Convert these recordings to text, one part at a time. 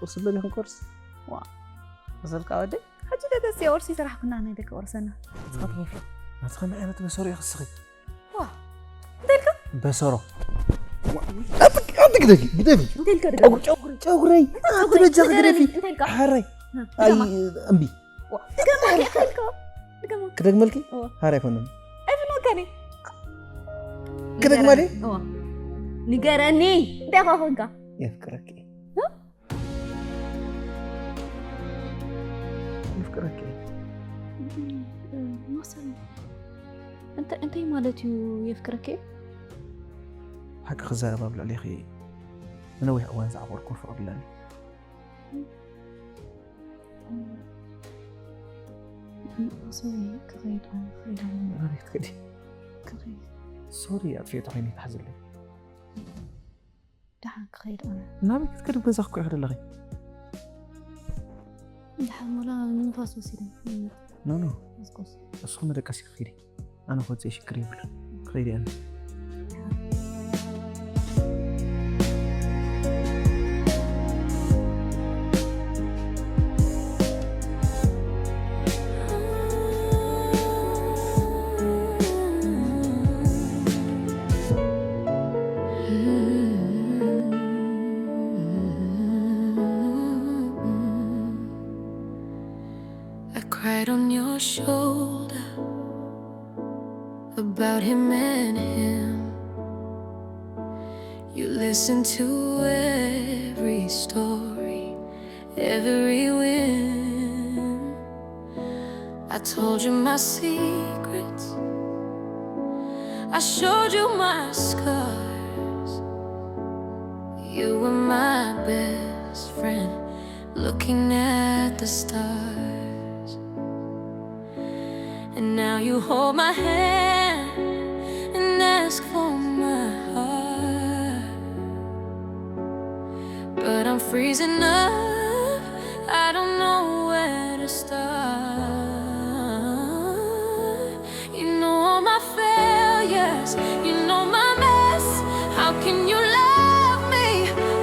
ቁርሲ ብለኒ ክንቆርስ። ዋ፣ በሰልካ ወደይ። ሕጂ ደገስ የወርሲ ስራሕ ኩና ናይ ደቂ ወርሰና። ስኻትቦ። ናትኻ መዓነት በሰሩ ይኽስኺ። ዋ፣ እንታይ ኢልካ? በሰሮ። ኣጥቅ ኣጥቅ ደፊ ደፊ። እንታይ ኢልካ? ጨጉሪ ጨጉሪ ጨጉረይ። ኣቲ በጃ ግደፊ። እንታይ ኢልካ? ሓራይ። ኣይ እምቢ። ዋ፣ ድገማ እንታይ ኢልካ? ድገማ። ክደግመልኪ? እዋ። ሓራይ ፈነም። ኣይፍኖካኒ። ክደግማ ዲ? እዋ። ንገረኒ። እንታይ ኢኻ ኮንካ? የፍቅረኪ። የፍቅረኪ። መሰለኝ። እንታይ እንታይ ማለት እዩ የፍቅረኪ? ሓቂ ክዛረብ ኣብ ልዕሌኺ ንነዊሕ እዋን ዝዓቆርኩ ፍቕሪ ኣለኒ። ሶሪ ክኸይድ ኣነ ክኸይድ ኣነ ናበይ ክትከዲ? ክኸይድ ሶሪ ኣጥፊኤ ተኾይነ ይትሓዘለይ። ደሓን ክኸይድ ኣነ ናበይ ክትከዲ? ገዛኺ እኮ ኢኺ ዘለኺ። ደሓን ወላ ንንፋስ ወሲደ ኖ ኖ መስኮስ እስኹም መደቀሲ ክኺዲ ኣነ ክወፅእ ሽግር የብሉን። ክኸይድ እየ ኣነ። I cried on your shoulder about him and him. You listened to every story, every whim. I told you my secrets. I showed you my scars. You were my best friend, looking at the stars. And now you hold my hand and ask for my heart. But I'm freezing up, I don't know where to start. You know all my failures, you know my mess. How can you love me?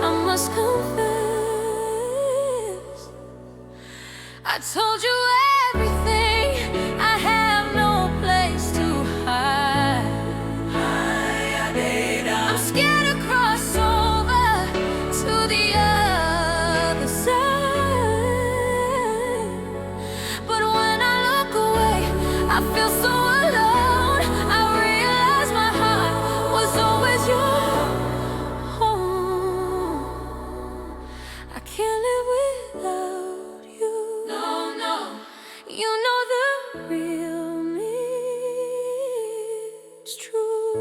I must confess. I told you everything. I have no place to hide. I'm scared to cross over to the other side. But when I look away, I feel so alone. I realize my heart was always your home. I can't live without you. No, no. You know the real me is true.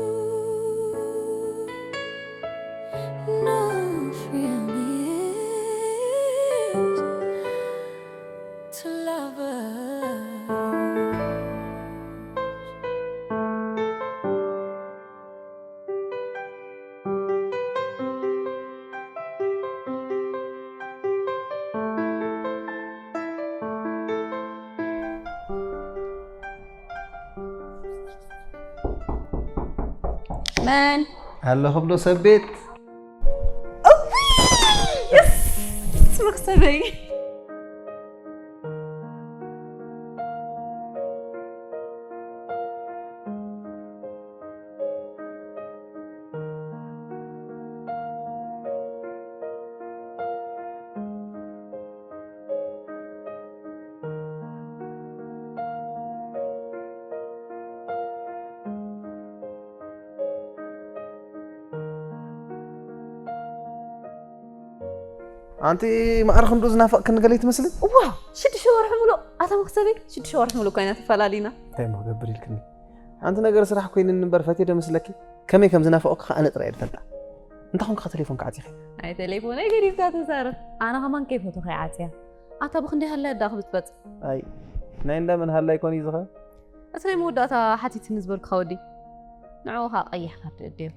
No real me is to lovers. መን ኣለኹ ብሎ ሰብ ቤት የስ መክሰበይ ኣንቲ ማዕረ ክንዱ ዝናፈቕ ክንገለይ ትመስልን እዋ ሽዱሽተ ወርሒ ሙሉእ ኣታ መክሰበይ ሽዱሽተ ወርሒ ሙሉእ ኮይና ተፈላሊና እንታይ ሞ ክገብር ኢልክኒ ኣንቲ ነገር ስራሕ ኮይንኒ እምበር ፈትየ ዶ መስለኪ ከመይ ከም ዝናፈቕኩ ከኣ ኣነ ጥራይ እየ ዝፈልጣ እንታይ ኾንካ ቴሌፎንካ ዓፂኺ ናይ ቴሌፎነይ ገዲፍካ ተዛረብ ኣነ ከማን ከይፈተኹ እየ ዓፅያ ኣታ ብክንደይ ሃላይ ኣዳ ክብፅበፅ ኣይ ናይ እንዳመን ሃላይ ኮን እዩ ዝኸ እቲ ናይ መወዳእታ ሓቲትኒ ዝበልኩኻ ወዲ ንዕኡ ኸዓ ቀይሕካ ትእድዮ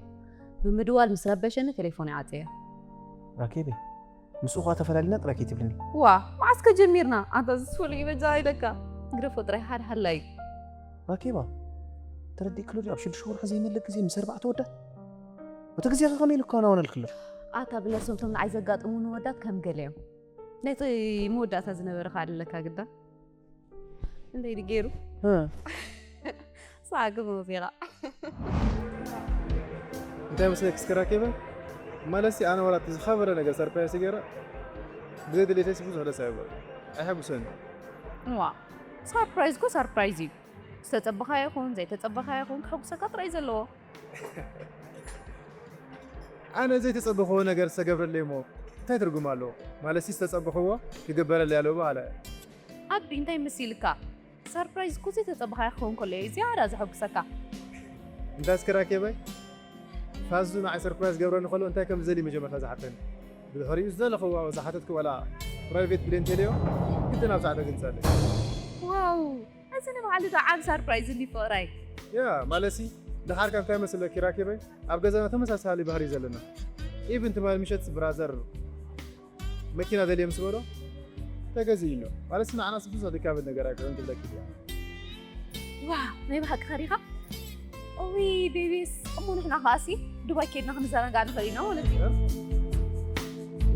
ብምድዋል ምስ ረበሸኒ ቴሌፎን ይዓፀዮ ራኬበይ ምስኡ ኸዓ ተፈላሊና ጥራይ ከይትብልኒ ዋ መዓስ ከ ጀሚርና ኣንታ ዝስፈልዩ በጃ ኢለካ ግደፎ ጥራይ ሓደ ሃላይ ራኬባ ተረዲእክሎ ድዩ ኣብ ሽዱሽተ ወርሒ ዘይመልእ ግዜ ምስ ኣርባዕተ ወዳት እቲ ግዜ ኸ ከመይ ኢሉ ክከናወነልክሎ ኣታ ብነብሶም ቶም ንዓይ ዘጋጥሙኒ ወዳት ከም ገለ እዮም ነቲ መወዳእታ ዝነበረ ከኣ ኣለካ ግዳ። እንደ ይድገሩ። እ። ሳቅ ሞት ኢኻ። እንታይ መስለክ እስከ ራኬበ? ማለት ሲ ኣነ ወላ እቲ ዝኸበረ ነገር ሰርፕራይዝ ገይረ ብዘይ ድሌተይ ሲ ብዙሕ ደስ ኣይብሎ። ኣይሐጉሰኒ። ዋ፣ ሰርፕራይዝ እኮ ሰርፕራይዝ እዩ። ዝተጸበኻ ይኹን ዘይተጸበኻ ይኹን ከሐጉሰካ ጥራይ ዘለዎ። ኣነ ዘይተጸበኽዎ ነገር ዝተገብረለይ እሞ እንታይ ትርጉም ኣለዎ? ማለት ሲ ዝተጸበኽዎ ክግበረለይ ኣለዎ በሃላይ። ኣቢ እንታይ መሲልካ? ሰርፕራይዝ እኮ ዘይተጸበኻዮ ክኸውን ከሎ እዩ ዝያዳ ዘሐጉሰካ። እንታይ እስከ ራኬበይ? ፋዙ ንዓይ ሰርፕራይዝ ገብረኒ ከሎ እንታይ ከም ዝደሊ መጀመርታ ዝሓተኒ። ብድሕሪኡ ዝደለኽዎ ዝሓተትኪ ዋላ ፕራይቬት ብሌን ቴሌዮ ግድን ኣብ ጻዕዳ ግንጸለይ። ዋው፣ እዚ ንባዕሉ ዶ ዓብ ሰርፕራይዝ እንዲ ፍቕረይ። ያ ማለሲ ድሓር ካብ እንታይ መስለኪ ራኬበይ? ኣብ ገዛና ተመሳሳሊ ባህሪ ዘለና። ኢቭን ትማል ምሸት ብራዘር መኪና ደልየ ምስ በሎ ተገዚእሎ። ማለት ንዓናስ ብዙሕ ድካበት ነገር ኣይኮነን ክብለኪ እየ። ዋ፣ ናይ ብሓቂ ኸሪኻ? እዊ ቤቢስ፣ እሞ ንሕና ኸኣሲ ዱባይ ኬድና ክንዘናጋዕ ንኽእል ኢና ማለት እዩ።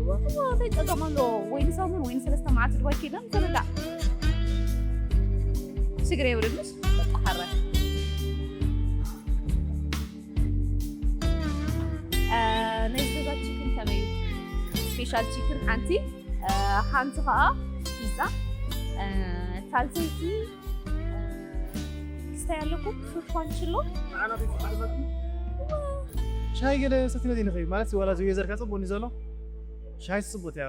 እዋ፣ እንታይ ጸገም ኣለዎ? ወይ ንሳሙን ወይ ንሰለስተ መዓልቲ ዱባይ ኬድና ንዘናጋዕ። ሽግር የብሉን። በቃ ሓራይ። እ፣ ናይ ዝገዛ ቺክን ከመይ እዩ? ስፔሻል ቺክን ሓንቲ፣ እ፣ ሓንቲ ኸኣ ፒዛ፣ እ፣ ሳልሰይቲ፣ እ፣ ክስታይ ኣለኩም? ፉል ፓንች ኣሎ? ሻሂ ገለ ሰቲና ዘይንኽእል ማለት ዋላ ዝወይዘርካ ጽቡቅ እዩ ዘሎ። ሻሂ ጽቡቅ እያ።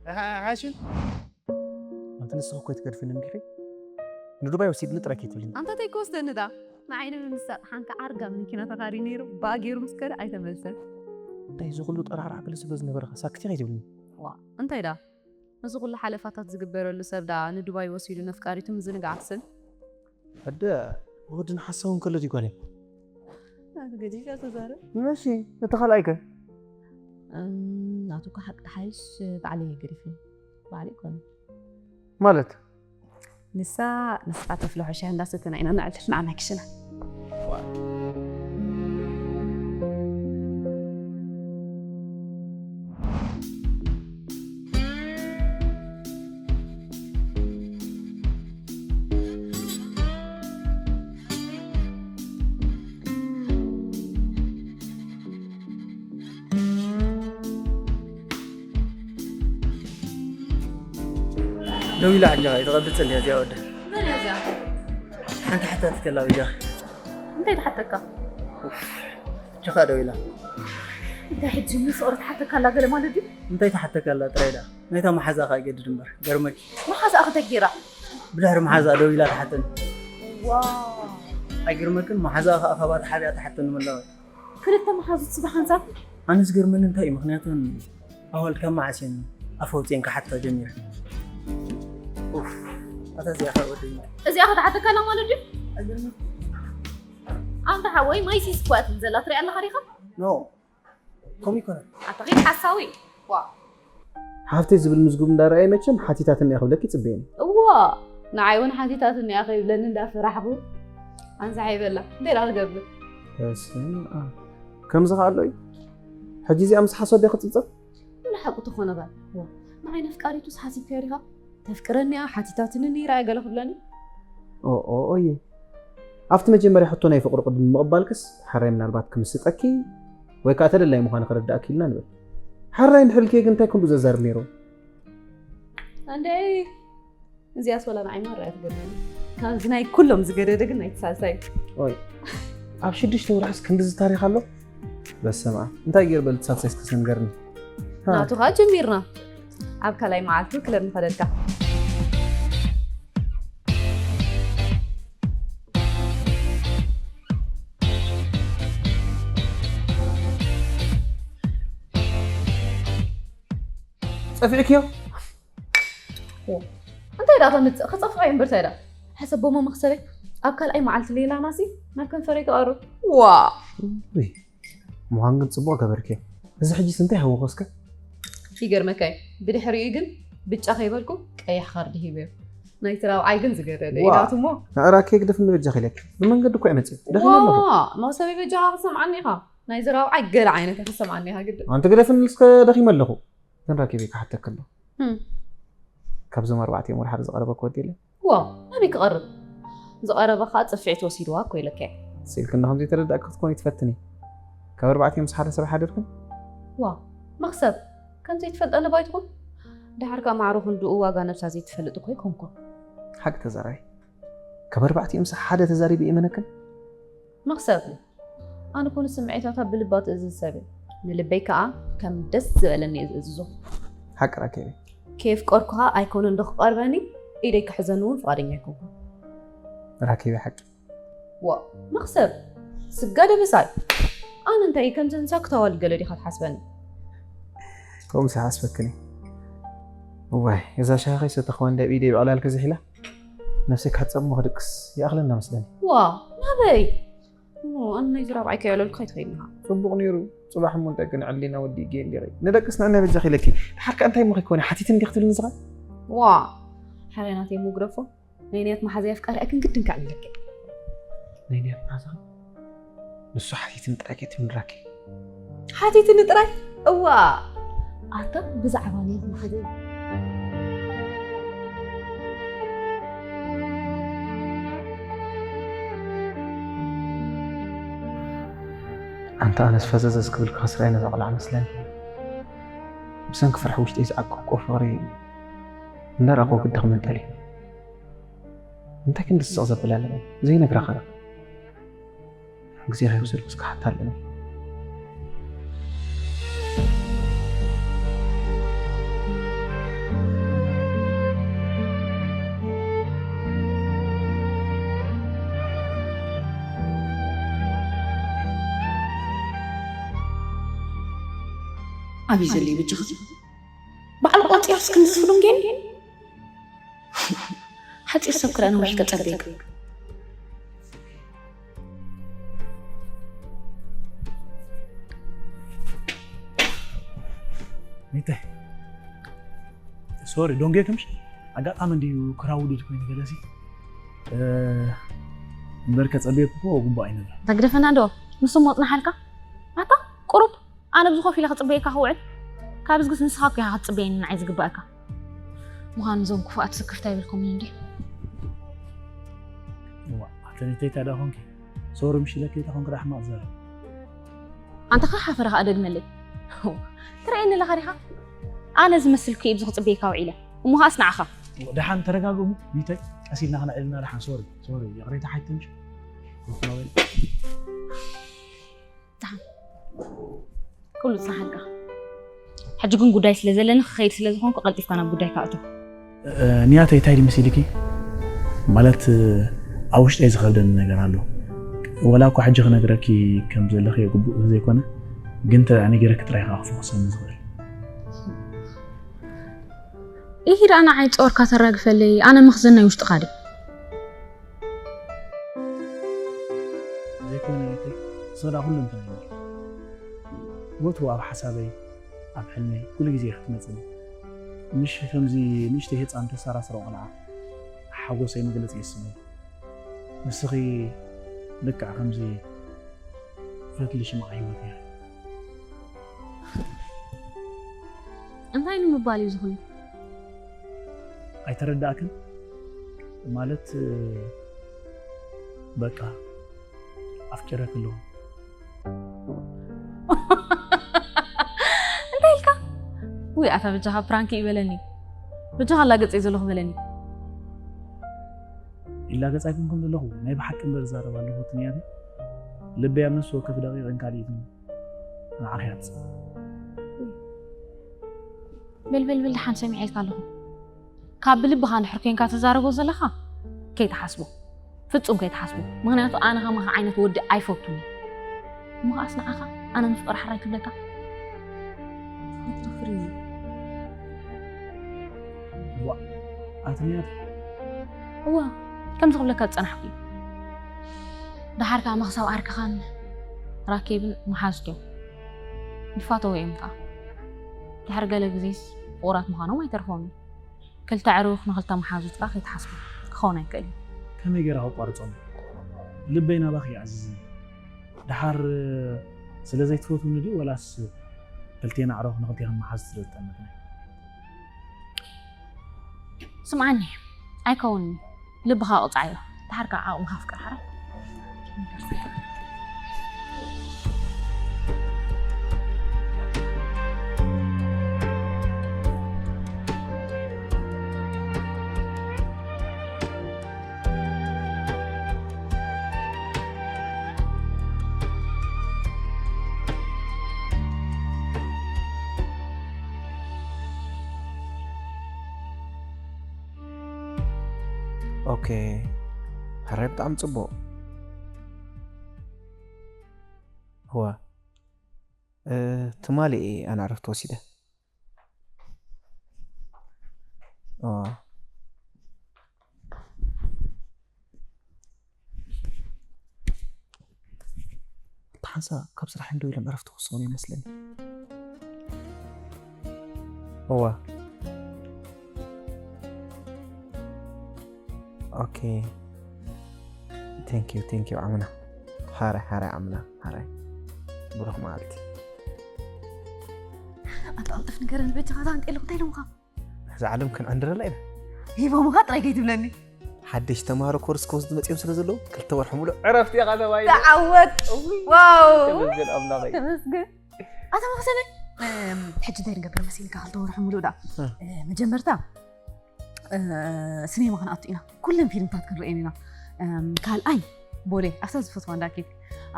ኣይ- ኣይ- ኣይሓሽን? ኣንቲ ንስኺ እኮ ኣይትገድፍንን ዲኺ? ንዱባይ ወሲድኒ ጥራይ ከይትብልኒ። ኣንታ እንታይ ክወስደኒ ዳ? ንዓይ ንምምሳጥ ሓንቲ ዓርጋም መኪና ተኻርዩ ነይሩ፣ ብኣ ገይሩ ምስ ከደ ኣይተመልሰን። እንታይ እዚ ኩሉ ጠራዕራዕ ክብል ስለ ዝነበረ ሳክቲ ከይትብልኒ። ዋ፣ እንታይ ዳ? እዚ ኩሉ ሓለፋታት ዝግበረሉ ሰብ ዳ ንዱባይ ወሲዱ ነፍቃሪቱ ምዝንጋዕ ክስን? ኣደ ወዲ ንሓሳውን ከሎ ድዩ ጓል እያ? ናቱ ገዲፍካ ተዛረብ። እሺ እቲ ካልኣይ ከ? እም፣ ናቱ እኮ ሓቂ ተሓይሽ ባዕለይ ገዲፈ። ባዕለይ ይኮነ። ማለት ንሳ ንስኻ ተፍልሖ ሻሂ እንዳሰተና ኢና ንዕልል ንዓና ክሽና። ደው ኢላ ሕጂ ኸኣ ተቐብጽ እንዲያ እዚኣ ወደ መን እያ እዚኣ? ሓንቲ ሓታት ከላ ብጃ እንታይ ትሓተካ? ችኻ ደው ኢላ እንታይ ሕጂ ምስ ኦር ትሓተካ ኣላ ገለ ማለት ድዩ? እንታይ ትሓተካ ኣላ ጥራይ ዳ ናይታ መሓዛ ኸኣ ይገድድ እምበር ገርመኪ መሓዛኣ ክተጊራ ብድሕሪ መሓዛ ደው ኢላ ትሓተኒ ዋ ኣይገርመክን መሓዛኣ ኸኣ ካባታ ሓቢኣ ትሓተኒ መላወጥ ክልተ መሓዙት ስባሕ ኣንጻር ኣነ ዝገርመኒ እንታይ እዩ ምኽንያቱ ኣዋልድ ካብ መዓስ እየን ኣፍ ኣውጺኤን ክሓታ ጀሚረን ኡፍ ኣታ እዚኣ ኸኣ ወደኛ እዚኣ ክትሓተካ ኣላ ማለት ድዩ ኣንታ ሓወይ ማይ ሲስ እኳ እያ ትብል ዘላ ትሪኣ ኣለኻ ዲኻ ኖ ከምኡ ይኮነን ኣታ ኺድ ሓሳዊ ዋ ሃፍተይ ዝብል ምዝጉብ እንዳረኣየ መቸም ሓቲታትኒ እያ ክብለኪ ይጽበየኒ። እዋ ንዓይ እውን ሓቲታትኒ እያ ከይብለኒ እንዳፈራሕኹ ኣንሳሕ ይበላ እንታይ ደኣ ክገብር። በስመ ኣብ ከምዚ ከኣ ኣሎ እዩ። ሕጂ እዚኣ ምስ ሓሶት ድያ ክትጽብጸብ? ንሓቁ ተኾነ ባል ዋ ንዓይ ነፍቃሪቱስ ሓሲብካዮ ዲኻ? ተፍቅረኒ እያ ሓቲታትኒ ነይራ እያ ገለ ክብለኒ። ኦኦኦየ ኣብቲ መጀመርያ ሕቶ ናይ ፍቕሪ ቅድሚ ምቕባልክስ ሓራይ ምናልባት ክምስጠኪ ወይ ከኣ ተደላይ ምዃኑ ክርድኣኪ ኢልና ንብል። ሓራይ እንድሕር ኢልክዮ ግን እንታይ ክንድኡ ዘዛርብ ነይሩ? ኣንደይ እዚኣስ ወላ ንዓይ ማራ እያ ትገርመኒ። ካብዚ ናይ ኩሎም ዝገደደ ግን ናይቲ ሳልሳይ እዩ። ኦይ ኣብ ሽዱሽተ ወርሕስ ክንድዚ ታሪኽ ኣሎ? በስመ ኣብ እንታይ ገይሩ በል እቲ ሳልሳይ እስከ ንገርኒ። ሃ። ናቱ ኸኣ ጀሚርና። ኣብ ካልኣይ መዓልቱ ክለብ ንኸደልካ። ጸፊዕክዮ? እንታይ ደኣ ተምጽእ ክጸፍዖ እምበር እንታይ ደኣ ሓሰቦሞ መኽሰበይ ኣብ ካልኣይ መዓልቲ ሌላናሲ ናብ ከንፈረይ ክቐርብ ዋ ምዃን ግን ጽቡቕ ገበርክዮ። እዚ ሕጂስ እንታይ ሃወኾ እስከ? ይገርመካ እዩ። ብድሕሪኡ ግን ብጫ ከይበልኩ ቀይሕ ካርዲ ሂበዮ። ናይቲ ራብዓይ ግን ዝገደደ እዩ። ዋ። ናቱ እሞ ንዕራክ ግደፍኒ በጃኺ ኢለኪ። ብመንገዲ እኮ እየ መጺአ። ደኺመ ኣለኹ። ዋ፣ መኽሰበይ በጃኻ ክትሰምዓኒ ኢኻ። ናይዚ ራብዓይ ገለ ዓይነት ኢኻ ክትሰምዓኒ ኢኻ ግድን። ኣንቲ ግደፍኒ እስከ ደኺመ ኣለኹ። ግን ራኪበይ ክሓተኪ ኣለኹ። እም። ካብዞም ኣርባዕቲኦም ወደ ሓደ ዝቐረበ ክወዲ የለን? ዋ ናበይ ክቐርብ? ዝቐረበ ከዓ ፅፍዒት ወሲድዋ እኮ ኢለካ። ስኢልክና ከም ዘይተረዳእኪ ክትኮኒ ትፈትኒ። ካብ ኣርባዕቲኦም ምስ ሓደ ሰብ ሓደርክን? ዋ መኽሰብ ከም ዘይትፈልጠኒ ባይትኹን። ድሓር ከዓ ማዕሮ ክንድኡ ዋጋ ነብሳ ዘይትፈልጥ እኮ ኣይኮንኩን። ሓቂ ተዛራቢ። ካብ ኣርባዕቲኦም ምስ ሓደ ተዛሪቢ እመነክን? መኽሰብ ኣነ ኮነ ስምዒታታ ብልባ ትእዝዝ ሰብ እየ። ንልበይ ከዓ ከም ደስ ዝበለኒ እየ ዝእዝዞ። ሓቂ ራኬበይ። ከየፍቀርኩኻ ኣይኮነን ዶ ክቐርበኒ፣ ኢደይ ክሕዘኒ እውን ፍቓደኛ ኣይኮንኩን። ራኬበይ ሓቂ። ዋ መኽሰብ ስጋ ደበሳይ። ኣነ እንታይ ከምዚ እንሳ ክተዋል ገለ ዲኻ ትሓስበኒ? ከምኡ ምስ ሓስበክኒ። እዋይ እዛ ሻሂ ከይሰተኽዋ እንዳ ብኢደይ ብዕላል ከዚሒላ ነብሰይ ካትፀሞ ክድቅስ ይኣኽለና መስለኒ። ዋ ናበይ? እሞ ኣነ ናይዚ ራብዓይ ከየዕለልኩ ከይትኸይድንኻ። ፅቡቕ ነይሩ። ፅባሕ እሞ እንታይ ግን ዕሊና ወዲ ጌን ዲኺ ንደቅስ ንዕና በጃኺ ኢለኪ። ድሓር ከ እንታይ እሞ ከይኮነ ሓቲትኒ ዲኺ ትብልኒ ዝኻ? ዋ ሓራይ ናተይ ምጉደፎ ናይ ንያት መሓዘይ ኣፍቃሪ ኣክን ግድን ከዕልለኪ። ናይ ንያት መሓዛኺ ንሱ ሓቲትኒ ጥራይ ከይትብልኒ ራኪ። ሓቲትኒ ጥራይ እዋ ኣታ ብዛዕባ ንያት መሓዘይ ኣንታ ኣነስ ፈዘዘዝ ክብል ክኸስራይ ነዛ ቆልዓ መስለኒ። ብሰንኪ ፍርሒ ውሽጠይ ዝዓቀብክዎ ፍቕሪ እንዳረኣኽዎ ግዲ ክምንጠል እዩ። እንታይ ክንዲ ስቕ ዘብል ኣለኒ ዘይነግረኻ? ግዜ ከይወሰድኩስ ክሓታ ኣለኒ። ኣበይ ዘሎ እዩ በጃኻ? በዓል ቆፂርስ ክንዲ ዝፍሉን ጌን ሓፂር ሰብ ክረአ ነዊሕ ከፀበየካ። ሚተ ሶሪ ዶንጌ ክምሽ ኣጋጣሚ እንዲዩ ክራውድድ ኮይኑ ገለሲ እምበር ከፀበየኩ እኮ ግቡእ ኣይነበረ። ተግደፈና ዶ ንሱ ሞፅና ሓልካ ኣታ ቁሩብ ኣነ ብዚ ኮፍ ኢለ ክፅበየካ ክውዕል ካብዚ ግስ ንስኻ እኮ ኢኻ ክትፅበየኒ ንዓይ ዝግባእካ። ምዃኑ እዞም ክፉኣት ስክፍታ ይብልኩምን እንዲ። እዋ ኣተኒተይ ታዳ ኮንኪ ሶሪ ምሽ ኢለኪ ተኾንክ ዳ ሕማቕ ዘረብ። ኣንታ ከ ሓፈረ ከኣ ደግመለይ። ትረኣየኒ ኣለኻ ዲኻ? ኣነ ዝመስልኩ እየ ብዚ ክፅበየካ ውዒለ። እሞ ከኣስ ንዓኻ። ደሓን ተረጋግሙ ሚተይ ቀስ ኢልና ክነዕልና ደሓን ሶሪ ሶሪ ይቕሬታ ሓይትንሽ ደሓን ኩሉ ዝፀሓልካ። ሕጂ ግን ጉዳይ ስለ ዘለኒ ክኸይድ ስለ ዝኾንኩ ቀልጢፍካ ናብ ጉዳይካ ኣቶ። ንያተይ እንታይ ድምስ ኢልኪ ማለት ኣብ ውሽጠይ ዝኸብደኒ ነገር ኣሎ። ወላ እኳ ሕጂ ክነግረኪ ከም ዘለኺ ግቡእ ዘይኮነ ግን ተነጊረኪ ጥራይ ከዓ ክፈውሰኒ ዝኽእል። ኢሂድ ኣነ ዓይን ጾርካ ተራግፈለይ ኣነ መኽዘን ናይ ውሽጥኻ ድየ። ዘይኮነ ይኹን ስቕዳ ኩሉ እንተነገር ወትሩ ኣብ ሓሳበይ ኣብ ሕልመይ ኩሉ ግዜ ክትመፅኒ ምሽ ከምዚ ንእሽተይ ህፃን ተሰራስረ ቆልዓ ሓጎሰይ መግለፂ የስምል ንስኺ ልክዕ ከምዚ ፈትሊ ሽምዓ ህይወት እያ። እንታይ ንምባል እዩ ዝኾነ? ኣይተረዳእክን ማለት በቃ ኣፍቂረክ ኣለኹ። እንታይ ኢልካ? ውይ ኣታ በጃኻ ፕራንክ እዩ በለኒ። በጃኻ ላገጽ እየ ዘለኹ በለኒ። ይላገጽ ኣይኮንኩን ዘለኹ ናይ ብሓቂ እምበር ዝዛረብ ኣለኹ ትንያተይ ልበይ ኣብ ነፍሲ ወከፍ ደቂቕን ካልኢትን ንዓኺ እያ ትጽበ። በል በል በል ደሓን ሰሚዐልካ ኣለኹ። ካብ ብልብኻ እንድሕር ኮንካ ትዛረቦ ዘለኻ ከይትሓስቦ ፍጹም ከይትሓስቦ ምኽንያቱ ኣነ ከማኻ ዓይነት ወዲ ኣይፈቱን እየ እሞ ከኣስ ንዓኻ ኣነ ምፍቅር ሕራይ ክብለካ ኣይትደፍር እዩ ዋ ኣትንያት እዋ ከምዚ ክብለካ ዝጸናሕኩ እዩ ደሓር ከኣ መኽሰብ ዓርክኻን ራኬብን መሓዝት እዮም ይፋተዉ እዮም ከኣ ድሕሪ ገለ ግዜስ ፍቑራት ምዃኖም ኣይተርፎምን ክልተ ዕሩኽ ንኽልተ መሓዙትካ ከይትሓስቡ ክኸውን ኣይክእልን። ከመይ ገይረ ከቋርጾም? ልበይ ናባኺ ይኣዝዝኒ። ደሓር ስለ ዘይትፈትውኒ ድዩ ወላስ ክልቴና ኣዕሩኽ ንኽልቴኽን መሓዙት ስለ ዝጠመትና? ስምዓኒ ኣይከውንን። ልብኻ ቅጻዮ። ተሓርካ ዓቕምኻ ኣፍቅር ሓራ። ኦኬ፣ ሕራይ ብጣዕሚ ጽቡቕ። እዋ፣ ትማሊ እየ ኣነ ዕረፍቲ ወሲደ። እዋ። ሓንሳ ካብ ስራሕ እንዶ ኢሎም ዕረፍቲ ክወስኑ ይመስለኒ። እዋ። ኦኬ። Thank you, thank you ዓምና። ሓራይ ሓራይ ዓምና ሓራይ። ብሩኽ መዓልቲ። ኣንተ ኣልጥፍ ንገረን በጃኻ ዛንጤ ኣለኹ እንታይ ኢሎምኻ? እዛ ዓለም ክንዕንድረላ ኢና። ሂቦምኻ ጥራይ ከይትብለኒ። ሓደሽ ተምሃሮ ኮርስ ክወስዱ መጺኦም ስለ ዘለዉ ክልተ ወርሒ ሙሉእ ዕረፍቲ ኢኻ ተባሂሉ። ተዓወት። ዋው። ተመስገን ኣምላኸይ። ተመስገን። ኣታ መኽሰበ ሕጂ እንታይ ንገብር መሲልካ ክልተ ወርሒ ሙሉእ ዳ መጀመርታ ስኔማ ክንኣቱ ኢና ኩለን ፊልምታት ክንርእየን ኢና ካልኣይ ቦሌ ኣብታ ዝፈትዋ እንዳ ኬክ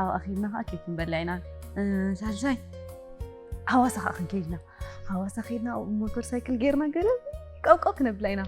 ኣብኣ ኬድና ከዓ ኬክ ክንበላ ኢና ሳልሳይ ሃዋሳ ከዓ ክንከይድ ኢና ሃዋሳ ከይድና ሞተር ሳይክል ገይርና ገለ ቀውቀው ክነብላ ኢና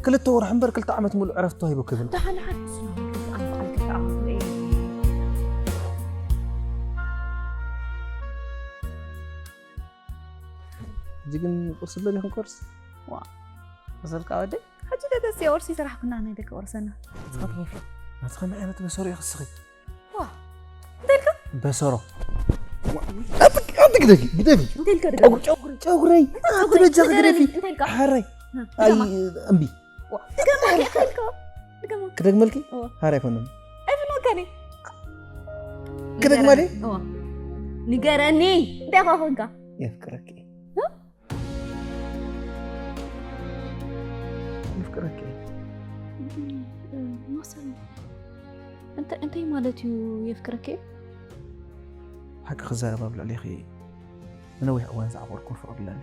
ክልተ ወርሒ እምበር ክልተ ዓመት ሙሉእ ዕረፍቲ ተዋሂቡ ክብል። ደሓን ሓንቲ ስኖ ኣንተ ዓልከ ተኣምር እየ። ሕጂ ግን ቁርሲ ብለኒ ክንቆርስ። ዋ በሰልካ ወደይ። ሕጂ ደገስ የወርሲ ስራሕ ኩና ናይ ደቂ ወርሰና። ጽፈት ወፍሪ። ናቲ ከመይ ዓይነት በሰሩ ኢኺ ስኺ? ዋ እንታይ ኢልካ? በሰሮ። ኣንቲ ግደፊ ግደፊ። እንታይ ኢልካ ደገም? ጨጉሪ ጨጉሪ። ጨጉረይ። ኣንቲ በጃኺ ግደፊ። እንታይ ኢልካ? ሓራይ። ኣይ እምቢ። ደገም እንታይ ኢልካ? ደገም። ክደግመልኪ? እዋ። ሓራይ ፈኖም። ኣይፍኖካኒ። ክደግማ ድየ? እዋ። ንገረኒ እንታይ ኢኻ ኮንካ? የፍቅረኪ። የፍቅረኪ። ማሰብ እንታይ እንታይ ማለት እዩ የፍቅረኪ? ሓቂ ክዛረብ ኣብ ልዕሌኺ ንነዊሕ እዋን ዝዓቆርኩ ፍቕሪ ኣለኒ።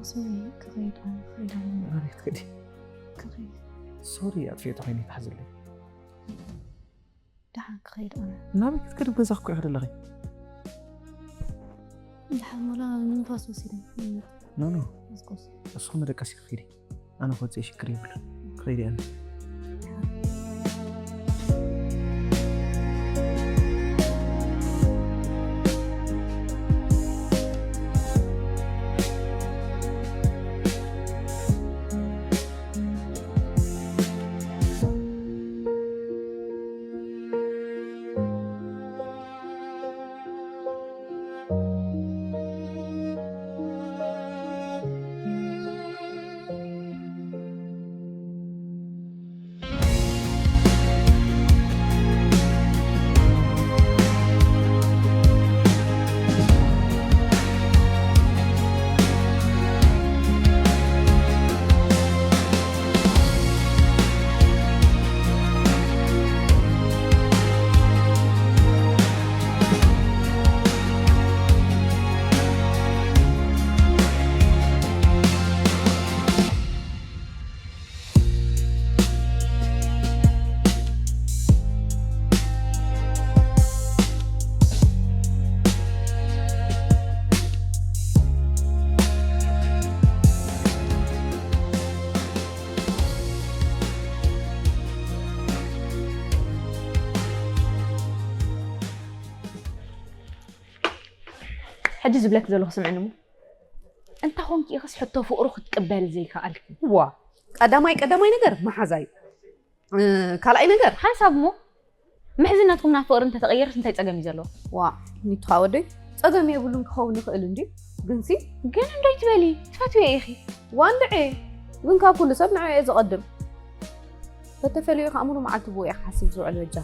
ሶሪ ክኸይድ ኣነ ክኸይድ ኣለኒ ናበይ ክትከዲ? ክኸይድ ሶሪ ኣጥፊኤ ተኾይነ ይትሓዘለይ። ደሓን ክኸይድ ኣነ ናበይ ክትከዲ? ገዛኺ እኮ ኢኺ ዘለኺ። ደሓን ወላ ንንፋስ ወሲደ ኖ ኖ መስኮስ እስኹም መደቀሲ ክኺዲ ኣነ ክወፅእ ሽግር የብሉ ክኸይድ እየ። ሕጂ ዝብለኪ ዘለኹ ስምዕኒ እሞ፣ እንታይ ኾንኪ ኢኽስ ሕቶ ፍቕሩ ክትቅበል ዘይከኣልኪ? ዋ፣ ቀዳማይ ቀዳማይ ነገር መሓዛ እዩ። እ፣ ካልኣይ ነገር ሓንሳብ እሞ ምሕዝነትኩም ናብ ፍቕሪ እንተተቐየርስ እንታይ ጸገም እዩ ዘለዎ? ዋ፣ ኒቱኻ ወደይ ጸገም የብሉን ክኸውን ይኽእል እንዲ። ግንሲ ግን እንዶ ይትበሊ ትፈትውዮ ኢኺ። ዋንድዐ ግን ካብ ኩሉ ሰብ ንዐ እየ ዝቐድም። ተተፈልዮ ከኣ ሙሉ መዓልቲ ብኡ እየ ክሓስብ ዝውዕል በጃ።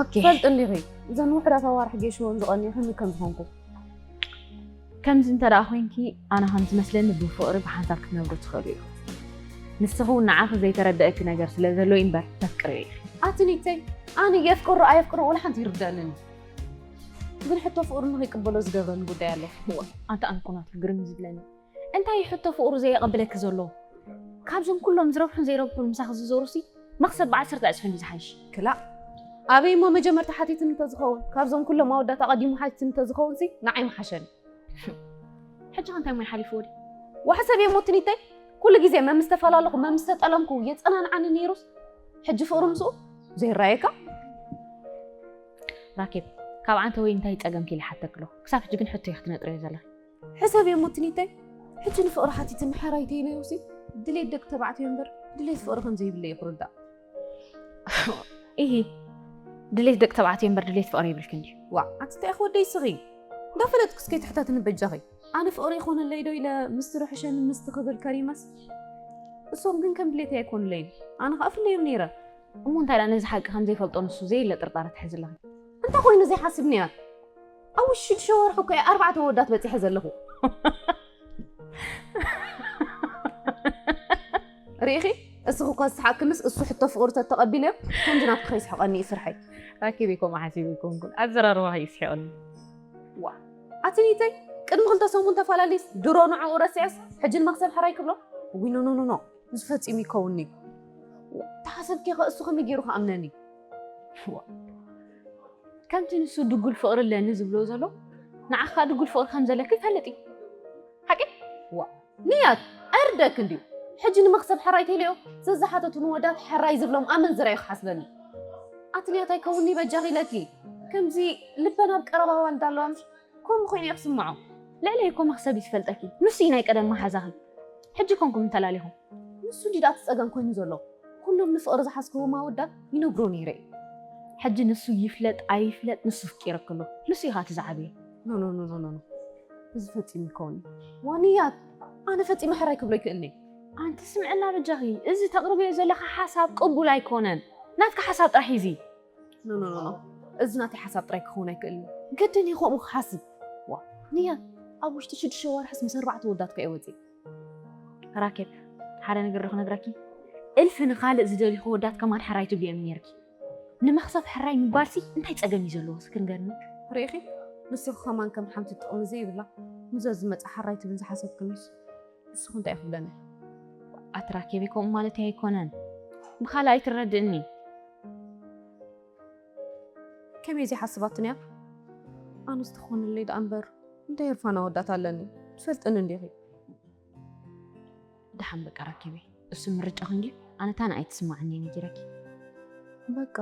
ኦኬ። ትፈልጥ እንዲኺ እዘን ውሕዳት ኣዋርሕ ጌሽዎን ዝቐንዩ ከመይ ከም ዝኾንኩ። ከምዚ እንተ ደኣ ኮይንኪ ኣነ ከም ዝመስለኒ ብፍቕሪ ብሓንሳብ ክትነብሩ ትኽእሉ ኢኹም። ንስኺ እውን ንዓኺ ዘይተረደእኪ ነገር ስለ ዘሎ እዩ እምበር ተፍቅርዮ ኢኺ። ኣቲ ኒተይ ኣነ የፍቅሮ ኣየፍቅሮ ወላ ሓንቲ ይርደኣንን እዩ። ግን ሕቶ ፍቕሪ ንኸይቅበሎ ዝገብረኒ ጉዳይ ኣሎ። እዋ ኣንታ ኣነ እኮ ናቱ ግርም እዩ ዝብለኒ። እንታይ እዩ ሕቶ ፍቕሩ ዘየቐብለኪ ዘሎ? ካብዞም ኩሎም ዝረብሑን ዘይረብሑን ምሳኺ ዝዞሩሲ መኽሰብ ብዓሰርተ ዕጽፊ እንድዩ ዝሓይሽ። ክላእ ኣበይ እሞ መጀመርታ ሓቲትኒ እንተዝኸውን፣ ካብዞም ኩሎም ኣወዳት ኣቐዲሙ ሓቲትኒ እንተዝኸውን ሲ ንዓይ ምሓሸኒ። ሕጂ ከ እንታይ እሞ ይሓሊፍዎ ድዩ? ዋሕሰብ እየ ሞትኒተይ ኩሉ ግዜ መምስ ተፈላለኹ መምስ ተጠለምኩ የጸናንዓኒ ነይሩስ ሕጂ ፍቕሪ ምስኡ ዘይራየካ። ራኬብ ካብ ዓንተ ወይ እንታይ ጸገምኪ ኢለ ሓተክሎ ክሳብ ሕጂ ግን ሕቶ ኢኺ ትነጥርዮ ዘለኺ። ሕሰብ እየ ሞትኒተይ ሕጂ ንፍቕሪ ሓቲትኒ ሕራይ ተይለዮሲ ድሌት ደቂ ተባዕትዮ እምበር ድሌት ፍቕሪ ከም ዘይብለይ እየ ክርዳእ። ኢሂ ድሌት ደቂ ተባዕትዮ እምበር ድሌት ፍቕሪ የብልክን ድዩ? ዋእ ኣቲ እንታይ ክወደይ ስኺ እንዳፈለጥክስ ከይትሕተትኒ በጃኺ። ኣነ ፍቕሪ ይኾነለይ ዶ ኢለ ምስቲ ርሕሸኒ ምስቲ ክብል ከሪመስ እሶም ግን ከም ድሌተይ ኣይኮኑለይን። ኣነ ኸኣ ፍለዮም ነይረ። እሞ እንታይ ደኣ ነዚ ሓቂ ከም ዘይፈልጦ ንሱ ዘየለ ጥርጣረ ትሕዚ ኣለኺ? እንታይ ኮይኑ ዘይሓስብ ንያት? ኣብ ውሽጢ ሽዱሽተ ወርሒ እኮ እየ ኣርባዕተ ወዳት በጺሐ ዘለኹ። ርኢኺ? እስኺ እኳ ዝሰሓቅክንስ እሱ ሕቶ ፍቕሪ ተተቐቢለዮ ከምዚ ናትኪ ከይስሕቐኒ እዩ ስርሐይ። ራኪብ እኮ መሓሲብ ኣይኮንኩን ኣዘራርባኺ ይስሕቐኒ። ዋ ኣቲ ኒተይ ቅድሚ ክልተ ሰሙን ተፈላለዩስ ድሮ ንዕኡ ረሲዐስ ሕጂ ንመኽሰብ ሕራይ ክብሎ? ውይ ኖ ኖ ኖ ኖ እዚ ፈጺሙ ይከውንኒ። ተሓሰብኪ ኸ እሱ ከመይ ገይሩ ክኣምነኒ? ከምቲ ንሱ ድጉል ፍቕሪ ኣለኒ ዝብሎ ዘሎ ንዓኻ ድጉል ፍቕሪ ከም ዘለኪ ይፈልጥ እዩ። ሓቂ? ዋ ንያት ኣይርደክ እንድዩ ሕጂ ንመኽሰብ ሕራይ ተይለዮ ዘዝሓተቱኒ ወዳት ሕራይ ዝብሎም ኣመንዝራ እዩ ክሓስበኒ። ኣቲ ንያት ኣይከውንኒ በጃኺ ኢለኪ ከምዚ ልበን ኣብ ቀረባ ዋልዳ ኣለዋ ምሽ ከምኡ ኮይኑ እየ ክስምዖ። ልዕለይ እኮ መኽሰብ እዩ ዝፈልጠኪ ንሱ እዩ ናይ ቀደም መሓዛኺ። ሕጂ ኮንኩም እንተላሊኹም። ንሱ እንዲ ደኣ እቲ ጸገም ኮይኑ ዘሎ። ኩሎም ንፍቕሪ ዝሓዝክዎም ኣወዳት ይነግሮ ነይረ እየ። ሕጂ ንሱ ይፍለጥ ኣይፍለጥ ንሱ ኣፍቂረኪ ኣሎ። ንሱ እዩ ኸኣ እቲ ዝዓበየ። ኖ ኖ ኖ ኖ ኖ እዚ ፈጺሙ ይከውን እዩ። ዋንያት ኣነ ፈጺመ ሕራይ ክብሎ ኣይክእልን እየ። ኣንቲ ስምዕና በጃኺ እዚ ተቕርብዮ ዘለኺ ሓሳብ ቅቡል ኣይኮነን። ናትኪ ሓሳብ ጥራሕ ሒዚ። ኖ ኖ ኖ ኖ እዚ ናተይ ሓሳብ ጥራይ ክኸውን ኣይክእልን እዩ። ግድን እዩ ከምኡ ክሓስብ። ዋ ንያት ኣብ ውሽጢ ሽዱሽተ ወርሕስ ምስ ኣርባዕተ ወዳትካ እየ ወጺእ። ራኬብ ሓደ ነገር ዶ ክነግረኪ? እልፊ ንኻልእ ዝደልዩ ከወዳት ከማን ሕራይ ትብልዮም ነይርኪ። ንመኽሰብ ሕራይ ምባልሲ እንታይ ጸገም እዩ ዘለዎ እስኪ ንገርኒ? ርኢኺ ንስኺ ከማን ከም ሓንቲ ጥቕሚ ዘይብላ ምዞ ዝመጽእ ሕራይ ትብን ዝሓሰብክንስ ንስኺ እንታይ እዩ ክብለኒ? ኣቲ ራኬብ ከምኡ ማለተይ ኣይኮነን ብኻልእ ኣይትረድእኒ። ከመይ ዘይሓስባትንያ ኣነስ ትኾንለይ ደኣ እምበር እንታይ ህርፋን ኣወዳት ኣለኒ ትፈልጥኒ እንዲኺ። ደሓን በቃ ራኪበይ እሱ ምርጫ ክንዲ ኣነ እታ ንኣይ ትስማዓኒ እየ ነጊረኪ። በቃ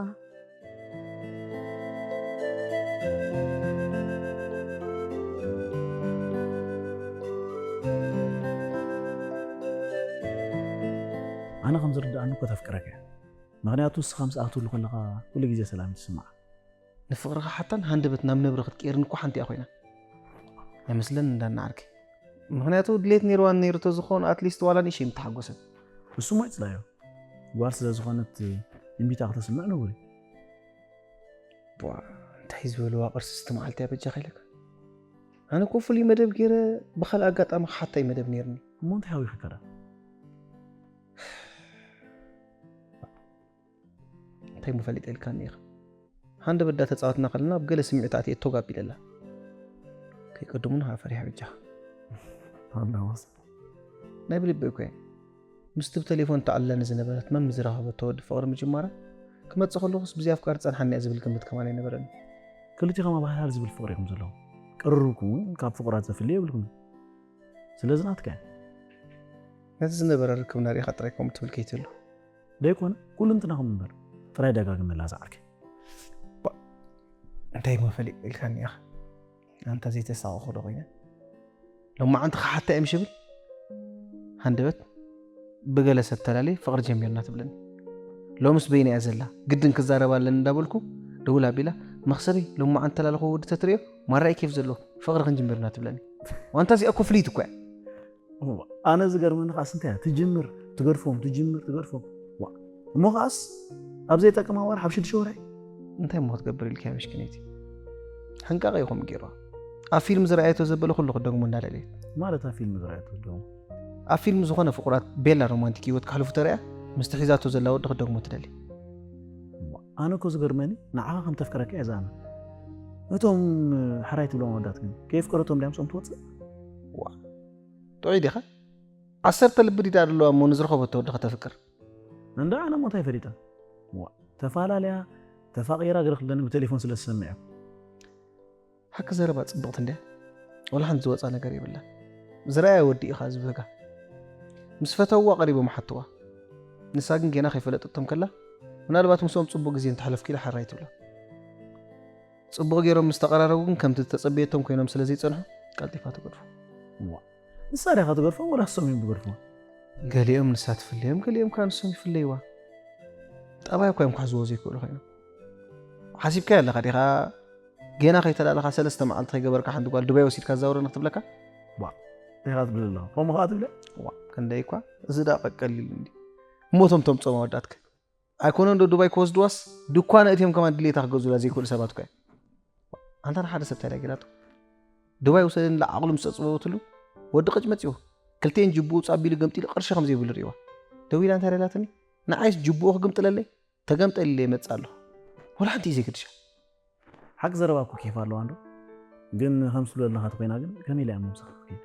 ኣነ ከም ዝርድኣኒ እኮ ተፍቅረካ እያ። ምኽንያቱ ንስኻ ምስኣ ክትህሉ ከለኻ ኩሉ ግዜ ሰላም እዩ ዝስምዓ። ንፍቕርኻ ሓታን ሃንደበት ናብ ነብሪ ክትቅይርን እኮ ሓንቲ እያ ኮይና። ኣይመስለንን እንዳ እናዓርከይ። ምኽንያቱ ድሌት ነይርዋን ነይሩ ተዝኾን ኣትሊስት ዋላ ንእሽተይ ምተሓጎሰት። እሱ እሞ ይጽላዮ። ጓል ስለ ዝኾነት እምቢታ ክተስምዕ ንቡር እዩ። ቧ እንታይ ዝበልዋ ቅርስስቲ መዓልቲ እያ በጃኻ ኢለካ። ኣነ እኮ ፍሉይ መደብ ገይረ ብኻልእ ኣጋጣሚ ክሓታ እዩ መደብ ነይርኒ። እሞ እንታይ ሃዊኽካ ደኣ? እንታይ እሞ ፈሊጠ ኢልካኒ ኢኻ? ሃንደበት ዳ ተጻወትና ከለና ኣብ ገለ ስምዒት ኣትየ ቶግ ኣቢለላ። ከይቀድሙና ከኣ ፈሪሐ በጃኻ። ኣናወስ። ናይ ብልቢ እኮ እየ። ምስቲ ብተሌፎን ተዕልለኒ ዝነበረት መም ዝረኸበቶ ወዲ ፍቕሪ ምጅማራ ክመጽእ ከለኹስ ብዘይ ኣፍቃሪ ጸንሓኒ እያ ዝብል ግምት ከማን ኣይነበረኒ። ክልቲኹም ኣብ ሃህር ዝብል ፍቕሪ ኢኹም ዘለኹም። ቅርርብኩም እውን ካብ ፍቑራት ዘፍሊ የብልኩምን። ስለዚ ናትካ እያ። ነቲ ዝነበረ ርክብና ርኢኻ ጥራይ ከምኡ ትብል ከይትህሉ። ደይኮነ ኩልንትናኹም እምበር ጥራይ ደጋግመላ ዝዓርከይ። እንታይ እሞ ፈሊጥ ኢልካኒ ኢኻ? ኣንታ ዘይተሳቐኹ ዶ ኮይነ? ሎማዓንቲ ክሓታ እየ ምሽ ብል? ሃንደበት ብገለ ሰብ ተላልየ ፍቕሪ ጀሚርና ትብለኒ። ሎምስ በይና እያ ዘላ፣ ግድን ክዛረባ ኣለኒ እንዳበልኩ፣ ደውል ኣቢላ፣ መኽሰበይ፣ ሎማዓንቲ ተላልኹ ወዲ ተትርእዮ፣ ማራይ ኬፍ ዘለዎ፣ ፍቕሪ ክንጅምርና ትብለኒ። ዋንታ እዚኣ እኮ ፍልይቲ እኮ እያ። እዋ፣ ኣነ ዝገርመኒ ከዓስ እንታይ እያ? ትጅምር፣ ትገድፎም፣ ትጅምር፣ ትገድፎም። ዋ፣ እሞ ከዓስ ኣብ ዘይጠቅም ኣዋር ሓብ ሽዱሽተ ወርሒ? እንታይ እሞ ክትገብር ኢልካ ምስኪነይቲ? ሕንቃቐ ይኹም ገይርዋ። ኣብ ፊልም ዝረኣየቶ ዘበለ ኩሉ ክደግሞ እንዳደለየት። ማለት ኣብ ፊልም ዝረኣየቶ ክደግሞ? ኣብ ፊልም ዝኾነ ፍቑራት ቤላ ሮማንቲክ ህይወት ከሕልፉ ተረእያ፣ ምስቲ ሒዛቶ ዘላ ወዲ ክደግሞ ትደሊ። ዋ፣ ኣነ እኮ ዝገርመኒ ንዓኻ ከም ተፍቅረካ እያ ዝኣምን። እቶም ሕራይ ትብሎም ኣወዳት ግን ከየፍቀረቶም ድያ ምስኦም ትወፅእ? ዋ፣ ጥዑይ ዲኻ? ዓሰርተ ልቢ ዲዳ ኣለዋ እሞ ንዝረኸበቶ ወዲ ከተፍቅር? እንዳ ኣነ እሞ እንታይ ፈሊጠ? ዋ፣ ተፈላለያ፣ ተፋቒራ ገለ ክብለኒ ብቴሌፎን ስለ ዝሰምዕ እየ። ሓቂ ዘረባ ጽብቕቲ እንድያ። ወላ ሓንቲ ዝወጻ ነገር የብላን። ዝረኣየ ወዲ ኢኻ ዝብህጋ። ምስ ፈተውዋ ቀሪቦም ሓትዋ። ንሳ ግን ጌና ከይፈለጠቶም ከላ፣ ምናልባት ምስኦም ጽቡቕ ግዜ እንተሕለፍኩ ኢላ ሕራይ ትብሎ። ጽቡቕ ገይሮም ምስ ተቐራረቡ ግን ከምቲ ዝተጸበየቶም ኮይኖም ስለ ዘይጸንሑ፣ ቀልጢፋ ትገድፎ። እዋ። ንሳ ዲኻ ትገድፎ ወላ እሶም እዮም ዝገድፎ? ገሊኦም ንሳ ትፍለዮም፣ ገሊኦም ከኣ ንሶም ይፍለይዋ። ጠባይ እኳ እዮም ክሕዝዎ ዘይክእሉ ኮይኖም። ሓሲብካዮ ኣለኻ ዲኻ? ጌና ከይተላለኻ ሰለስተ መዓልቲ ከይገበርካ ሓንቲ ጓል ዱባይ ወሲድካ ኣዛውረኒ ክትብለካ? ዋ፣ እንታይ ኢኻ ትብል ኣለኻ? ከምኡ ኸኣ ትብለ? ዋ፣ ክንደይ እኳ፣ እዚ ደኣ ቀቀሊል እንዲ። እሞ እቶም ተምጾም ኣወዳትከ? ኣይኮነን ዶ ዱባይ ክወስድዋስ፣ ድኳን ኣእትዮም ከማን ድሌታ ክገዝኡላ ዘይክእሉ ሰባት እኮ እዮም። ኣንታ ንሓደ ሰብ እንታይ ደኣ ገይራቶ? ዱባይ ውሰደኒ ኢላ ዓቕሉ ምስ ኣጽበበትሉ፣ ወዲ ቅጭ መጺኡ። ክልቲኤን ጅቡኡ ጻቢሉ ገምጢሉ ቅርሺ ከም ዘይብሉ ርእይዋ። ደዊላ እንታይ ደላትኒ? ንዓይስ ጅቡኡ ክግምጥለለይ? ተገምጠል ኢለ ይመጽእ ኣለኹ። ወላ ሓንቲ እዩ ዘይገድሻ። ሓቂ ዘረባ እኮ ኬፍ ኣለዋ እንዶ። ግን ከም ትብሎ ዘለኻ ተኾይና ግን ከመይ ኢላ እያ ምምሳኽ ትኽእል?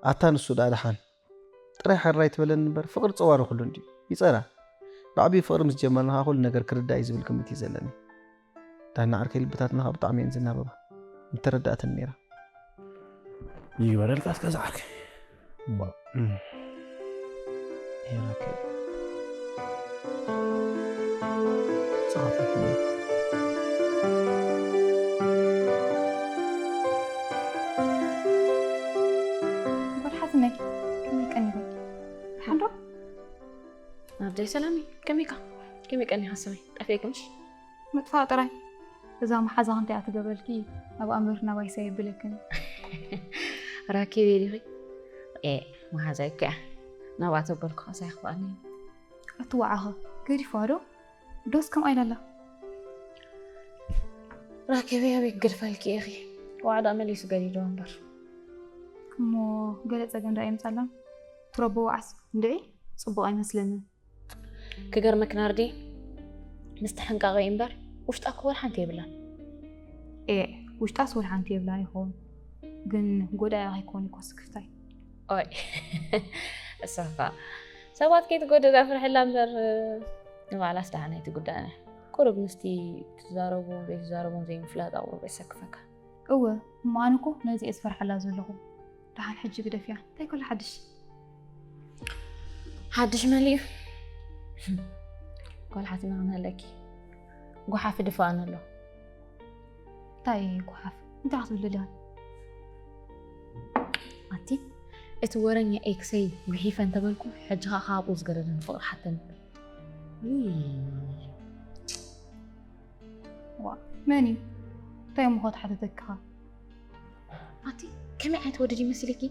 ኣታ ንሱ ደኣ ደሓን። ጥራይ ሕራይ ትበለኒ እምበር ፍቕሪ ጸዋሪ ኩሉ እንድዩ። ይጸራ። ብዓቢኡ ፍቕሪ ምስ ጀመርና ከኣ ኩሉ ነገር ክርዳእ እዩ ዝብል ግምት እዩ ዘለኒ። ዳና ዓርከይ ልብታትና ከኣ ብጣዕሚ እየን ዝናበባ። ምተረዳእትኒ ነይራ። ይግበረልካ እስከ ዝዓርከይ። እም። ሄራከይ። ጸዋታትና። ጓል ሓትነይ፣ ከመይ ቀኒኺ? ደሓን ዶ? ናብደይ ሰላም እዩ። ከመይ ኢኻ? ከመይ ቀኒኻ ሰበይ? ጠፊእኪ ምሽ? ምጥፋእ ጥራይ። እዛ መሓዛኺ እንታይ እያ ትገብረልኪ? ኣብኣ እምበር ናባይስ ኣየብለክን። ራኪበይ ዲኺ? ኤ፣ መሓዛይ እኮ እያ። ናብኣ ተበልኩኻስ ኣይኽፍኣንን እዩ። ኣቲ ዋዕኻ፣ ገዲፋ ዶ? ዶስ ከምኣ ኢላ ኣላ? ራኪበይ ኣበይ ክገድፈልኪ ኢኺ? ዋዕዳ መሊሱ ገዲድዋ እምበር። እሞ ገለ ጸገም ደኣ የምጻላን? ትረቦ ዋዕስ እንድዒ ጽቡቕ ኣይመስለንን። ክገርመኪ ናርዲ፣ ምስቲ ሕንቃቐ እምበር ውሽጣ እኮ ወላ ሓንቲ የብላን። ኤ፣ ውሽጣስ ወላ ሓንቲ የብላን ይኸውን፣ ግን ጎዳያ ከይኮን እኮ ስክፍታይ። ኦይ፣ እሳኻ ሰባት ከይትጎድእ ፍርሕላ እምበር፣ ንባዕላስ ደሓን ኣይትጉዳእን እያ። ቁሩብ ምስቲ ትዛረቦ ዘይትዛረቦን ዘይምፍላጣ ቁሩብ የሰክፈካ። እወ፣ እሞ ኣነ እኮ ነዚ እየ ዝፈርሓላ ዘለኹ። ደሓን ሕጂ ግደፍያ። እንታይ ከሎ ሓድሽ? ሓድሽ መሊኡ? ጓል ሓትና ክንህለኪ። ጓሓፍ ድፋእን ኣሎ። እንታይ እዩ ጓሓፍ? እንታይ ክትብል ደሊኻ? ኣቲ፣ እቲ ወረኛ ኤክሰይ ጉሒፈ እንተበልኩ፣ ሕጂ ኸኣ ካብኡ ዝገደደኒ ፍቕሪ ሓተኒ። ውይ። ዋ፣ መን እዩ? እንታይ እሞ ኸ ተሓተተኪ ኸ? ኣቲ፣ ከመይ ዓይነት ወዲ ድዩ መሲልኪ?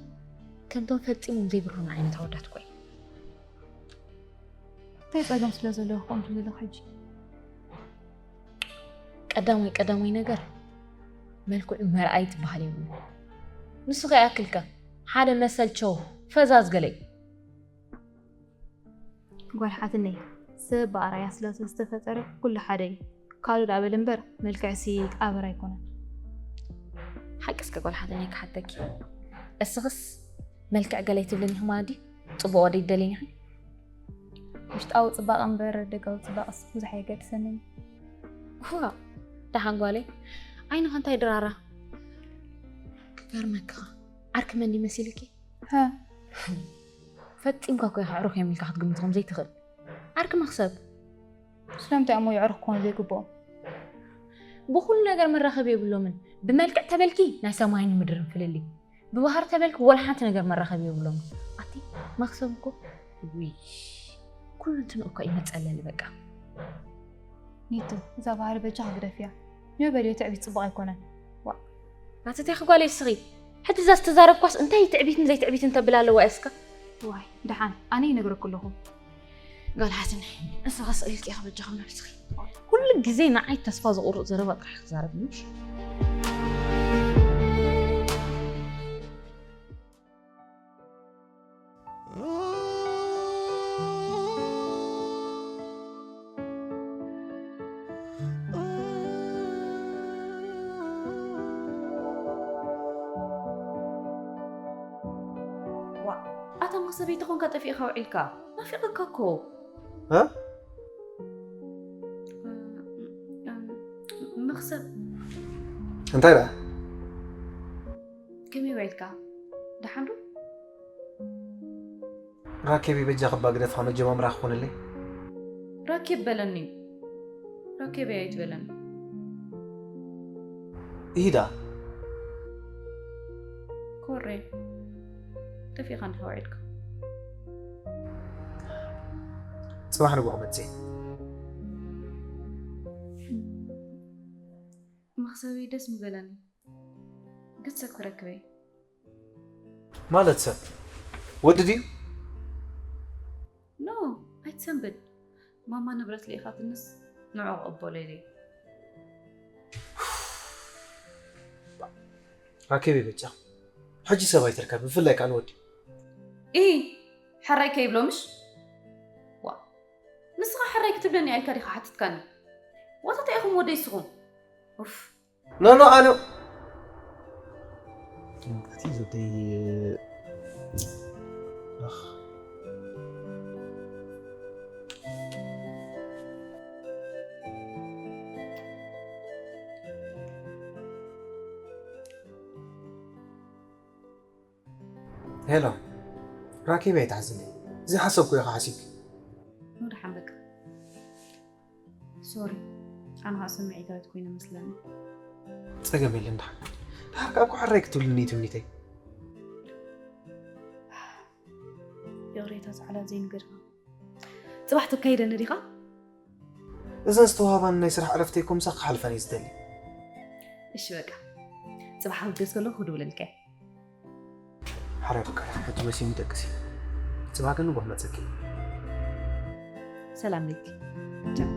ከምቶም ፈጺሞም ዘይብርሁና ዓይነት ኣወዳት እኮ እዩ። እንታይ ጸገም ስለ ዘለዎ ከምኡ ትብሊ ዘለኺ ሕጂ? ቀዳማይ ቀዳማይ ነገር፣ መልክዑ መርኣይ ትበሃል የብሉን። ንሱ ከይኣክልከ፣ ሓደ መሰልቸው ፈዛዝ ገለ እዩ። ጓል ሓትነይ፣ ሰብ ብኣርኣያ ስለ ዝተፈጠረ ኩሉ ሓደ እዩ። ካልእ ደኣ በል እምበር፣ መልክዕሲ ኣበር ኣይኮነን። ሓቂ እስከ ጓል ሓትነይ ክሓተኪ፣ እስኽስ መልክዕ ገለ ኣይትብልን ኢኺ ማለት ድዩ? ጽቡቕ ወዲ ይደልይን ኢኺ? ውሽጣዊ ጽባቐ እምበር ደጋዊ ጽባቐስ ብዙሕ ኣየገድሰንን። ዋእ፣ ደሓን ጓለይ፣ ዓይንኺ እንታይ ድራራ? ክገርመኪ ኸኣ፣ ዓርኪ መን ድዩ መሲልኪ? ሃ። ፈጺምካ እኮ ኢኻ ኣዕሩኽ እዮም ኢልካ ክትግምቶም ዘይትኽእል። ዓርኪ መኽሰብ። ስለምንታይ እሞ የዕሩኽ ክኾኑ ዘይግብኦም? ብኹሉ ነገር መራኸቢ የብሎምን። ብመልክዕ ተበልኪ ናይ ሰማይን ምድርን ፍልልይ፣ ብባህሪ ተበልኪ ወላ ሓንቲ ነገር መራኸቢ የብሎም። ኣቲ መኽሰብ እኮ ውይ ኩሉ እንትንኡ እኮ ይመጸለኒ በቃ። ኒቱ እዛ ባህሪ በጃ ግደፍያ። ኒዮ በልዮ ትዕቢት ጽቡቕ ኣይኮነን። ዋ ናተተይ ክጓለይ ስኺ ሕጂ እዛ ዝተዛረብኳስ እንታይ ትዕቢትን ዘይትዕቢትን ተብል ኣለዋ እስካ። ዋይ ደሓን ኣነ ይነግረኩ ኣለኹ። ጋል ሓትነይ ንስኻ ስእልኪ ኢኻ በጃኹም ነብስኺ። ኩሉ ግዜ ንዓይ ተስፋ ዘቑርጥ ዘረባ ጥራሕ ክትዛረብ ምሽ። ኣታ መኽሰበይ ተኾንካ ጠፊእኻ ውዒልካ ናፊቕካ እኮ። እ? መኽሰብ እንታይ ደኣ? ከመይ ውዒልካ? ደሓን ዶ? ራኬብ በጃ ክባ ግደፍኻ መጀማምራ ክኾነለይ። ራኬብ በለኒ። ራኬብ እያ ኣይትበለኒ። ኢሂዳ ኮሬ ጠፊእኻ እንዲኻ ውዒልካ። ጽባሕ ንግሆ መጽእ። መኽሰበይ ደስ ምበለኒ። ግድ ሰብ ክረክበይ። ማለት ሰብ ወዲ ድዩ? ኖ ኣይትሰንብድ። ማማ ንብረት ልኢኻትንስ ንዑ ክቕበሎ ኢለ። ራኬብ በጃ ሕጂ ሰብ ኣይትርከብ፣ ብፍላይ ከኣ ንወዲ። ኢ ሕራይ ከይብሎ ምሽ? ዋ ንስኻ ሕራይ ክትብለኒ ኣልካ ዲኻ ሓትትካኒ? ዋታ እንታይ ኢኹም ወደይ ንስኹም? ኡፍ ኖ ኖ ኣነ እቲ ዘተይ ሄሎ ራኬብ ኣይትሓዝኒ። እዚ ሓሰብኩ ኢኻ ሓሲብኪ። ኖ ደሓን በቃ ሶሪ። ኣነ ኸዓ ስምዒታዊት ኮይነ መስለኒ። ጸገም የለን ደሓን። ደሓር ከኣ እኮ ሕራይ ክትብልኒ እዩ ትምኒተይ። ይቕሬታ ጻዕዳ ዘይንገድፋ። ጽባሕ ትካይደኒ ዲኻ? እዘን ዝተዋህባኒ ናይ ስራሕ ዕረፍተይ ኮምሳ ክሓልፈን እየ ዝደሊ። እሺ በቃ ጽባሕ ኣብ ደስ ከለኹ ክድውለልካ እየ። ሓራይ በቃ ሕጂ መሲኒ ይደቅስ እዩ። ጽባሕ ግን ንጎህ መጸኪ። ሰላም ለኪ። ቻው።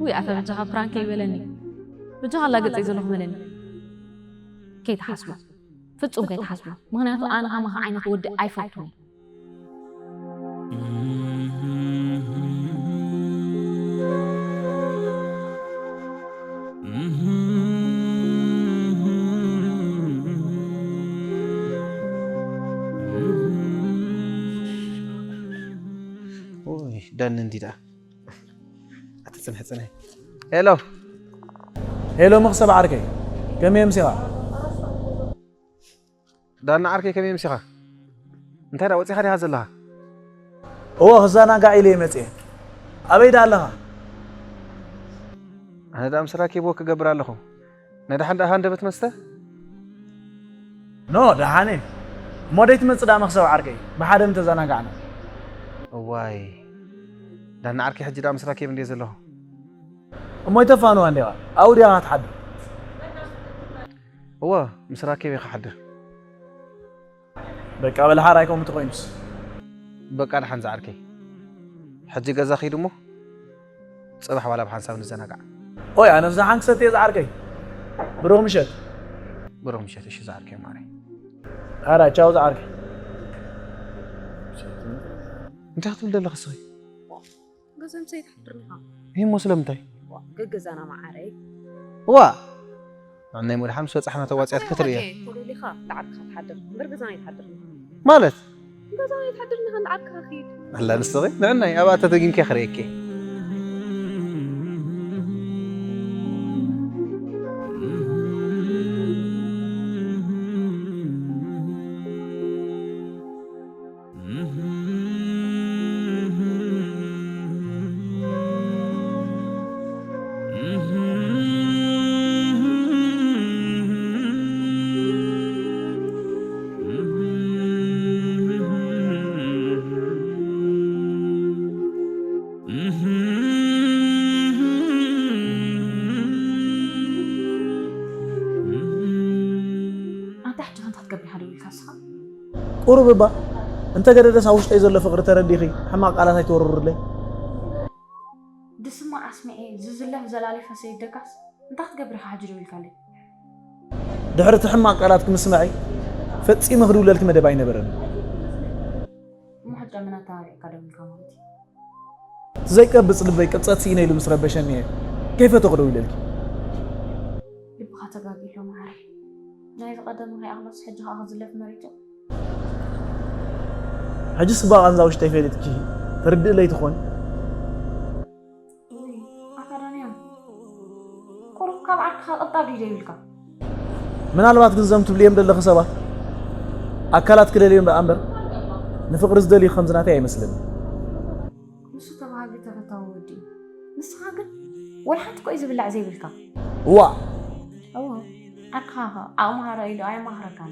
ውይ ኣታ በጃኻ ፕራንክ ኣይበለኒ። በጃኻ ኣላግጸይ ዘለኹ በለኒ። ከይትሓስቦ ፍጹም ከይትሓስቦ። ምኽንያቱ ኣነ ከማኻ ዓይነት ወዲ ኣይፈቱን። ዳኒ እንዲ ደኣ ኣቲ ጽንሒ ጽንሒ። ሄሎ ሄሎ መኽሰብ ዓርከይ ከመይ ኣምሲኻ? ዳኒ ዓርከይ ከመይ ኣምሲኻ? እንታይ ደኣ ወጺኻ ዲኻ ዘለኻ? እወ ክዘናጋዕ ኢለ እየ መጽየ። ኣበይ ደኣ ኣለኻ? ኣነ ደኣ ምስ ራኪብዎ ክገብር ኣለኹ። ናይ ደሓን ደኣ ሃንደበት መስተ? ኖ ደሓን እየ። እሞ ደይትመጽእ ደኣ መኽሰብ ዓርከይ ብሓደ ምተዘናጋዕና። እዋይ ዳኒ ዓርከይ ሕጂ ደኣ ምስ ራኪብ እንድየ ዘለኹ። እሞ ይተፋንዋ እንዲኻ ኣብኡ ዲኻ ክትሓድር? እወ ምስ ራኪብ እየ ክሓድር። በቃ በል ሓራይ ከምኡ ተኾይኑስ። በቃ ደሓን ዝዓርከይ። ሕጂ ገዛ ኺድ እሞ ጽባሕ ዋላ ብሓንሳብ ንዘናጋዕ። ኦይ ኣነስ ደሓን ክሰትየ ዝዓርከይ። ብሩኽ ምሸት። ብሩኽ ምሸት እሺ ዝዓርከይ ማረይ። ሓራይ ቻው ዝዓርከይ። እንታይ ክትብል ዘለኺ እስኺ? ገዛ ምሳይ ትሓድር ኢኻ። ይህ እሞ ስለምንታይ? ገገዛና መዓረይ። ዋ ኣብ ናይ ሙሉሓም ምስ በጻሕና ተዋጽያት ክትርእያ። ተደሊኻ ንዓርክኻ ትሓድር እምበር ገዛና ይትሓድር። ማለት ገዛና ይትሓድር ንኻ ንዓርክኻ ኪድ። ኣላ ንስኺ ንዕናይ ኣብኣ ተደጊምኪ ክርእየኪ። ኣንታ ሕጂ ከ እንታይ ክትገብር ኢኻ ደው ኢልካ ንስኻ? ቁሩብ እባ እንተገደደስ ኣብ ውሽጠይ ዘሎ ፍቕሪ ተረዲኺ ሕማቕ ቃላት ኣይትወርውርለይ። ድስማ ኣስሚዐ ዝዝለፍ ዘላሊፈ ሰይደካስ እንታይ ክትገብር ኢኻ ሕጂ ደው ኢልካለይ? ድሕሪ እቲ ሕማቕ ቃላት ክምስማዐይ ፈጺመ ክድውለልኪ መደብ ኣይነበረን። እሞ ሕጂ ኣብ መን ኣተባቢዕካ ደው ኢልካ ማለት እዩ? እቲ ዘይቀብጽ ልበይ ቅብጸት ስኢነ ኢሉ ምስ ረበሸኒ እየ ከይፈተኹ ደው ኢለልኪ። ልብኻ ተጋጊ ኣሎ መዓረይ። ናይ ዝቐደመ ከይኣኽሎስ ሕጂ ኸኣ ክዝለፍ መሪጹ። ሕጂ ጽባቐ ቃንዛ ውሽጠይ ፈሊጥኪ ተርድእለይ ትኾኒ። ኣታ ዳንያም ቁሩብ ካብ ዓድካ ቅጣብ ድዩ ዘይብልካ? ምናልባት ግን እዞም ትብልዮም ዘለኺ ሰባት ኣካላት ክደልዮም ደኣ እምበር ንፍቕሪ ዝደልዩ ከምዚ ናተይ ኣይመስለኒ። ንሱ ተባሃጊ ተፈታዊ ወዲ እዩ። ንስኻ ግን ወላ ሓንቲ ኮይ ዝብላዕ ዘይብልካ። እዋ እዎ ዓድካ ዓቕሚ ሃረ ኢሉ ኣየማኽረካን።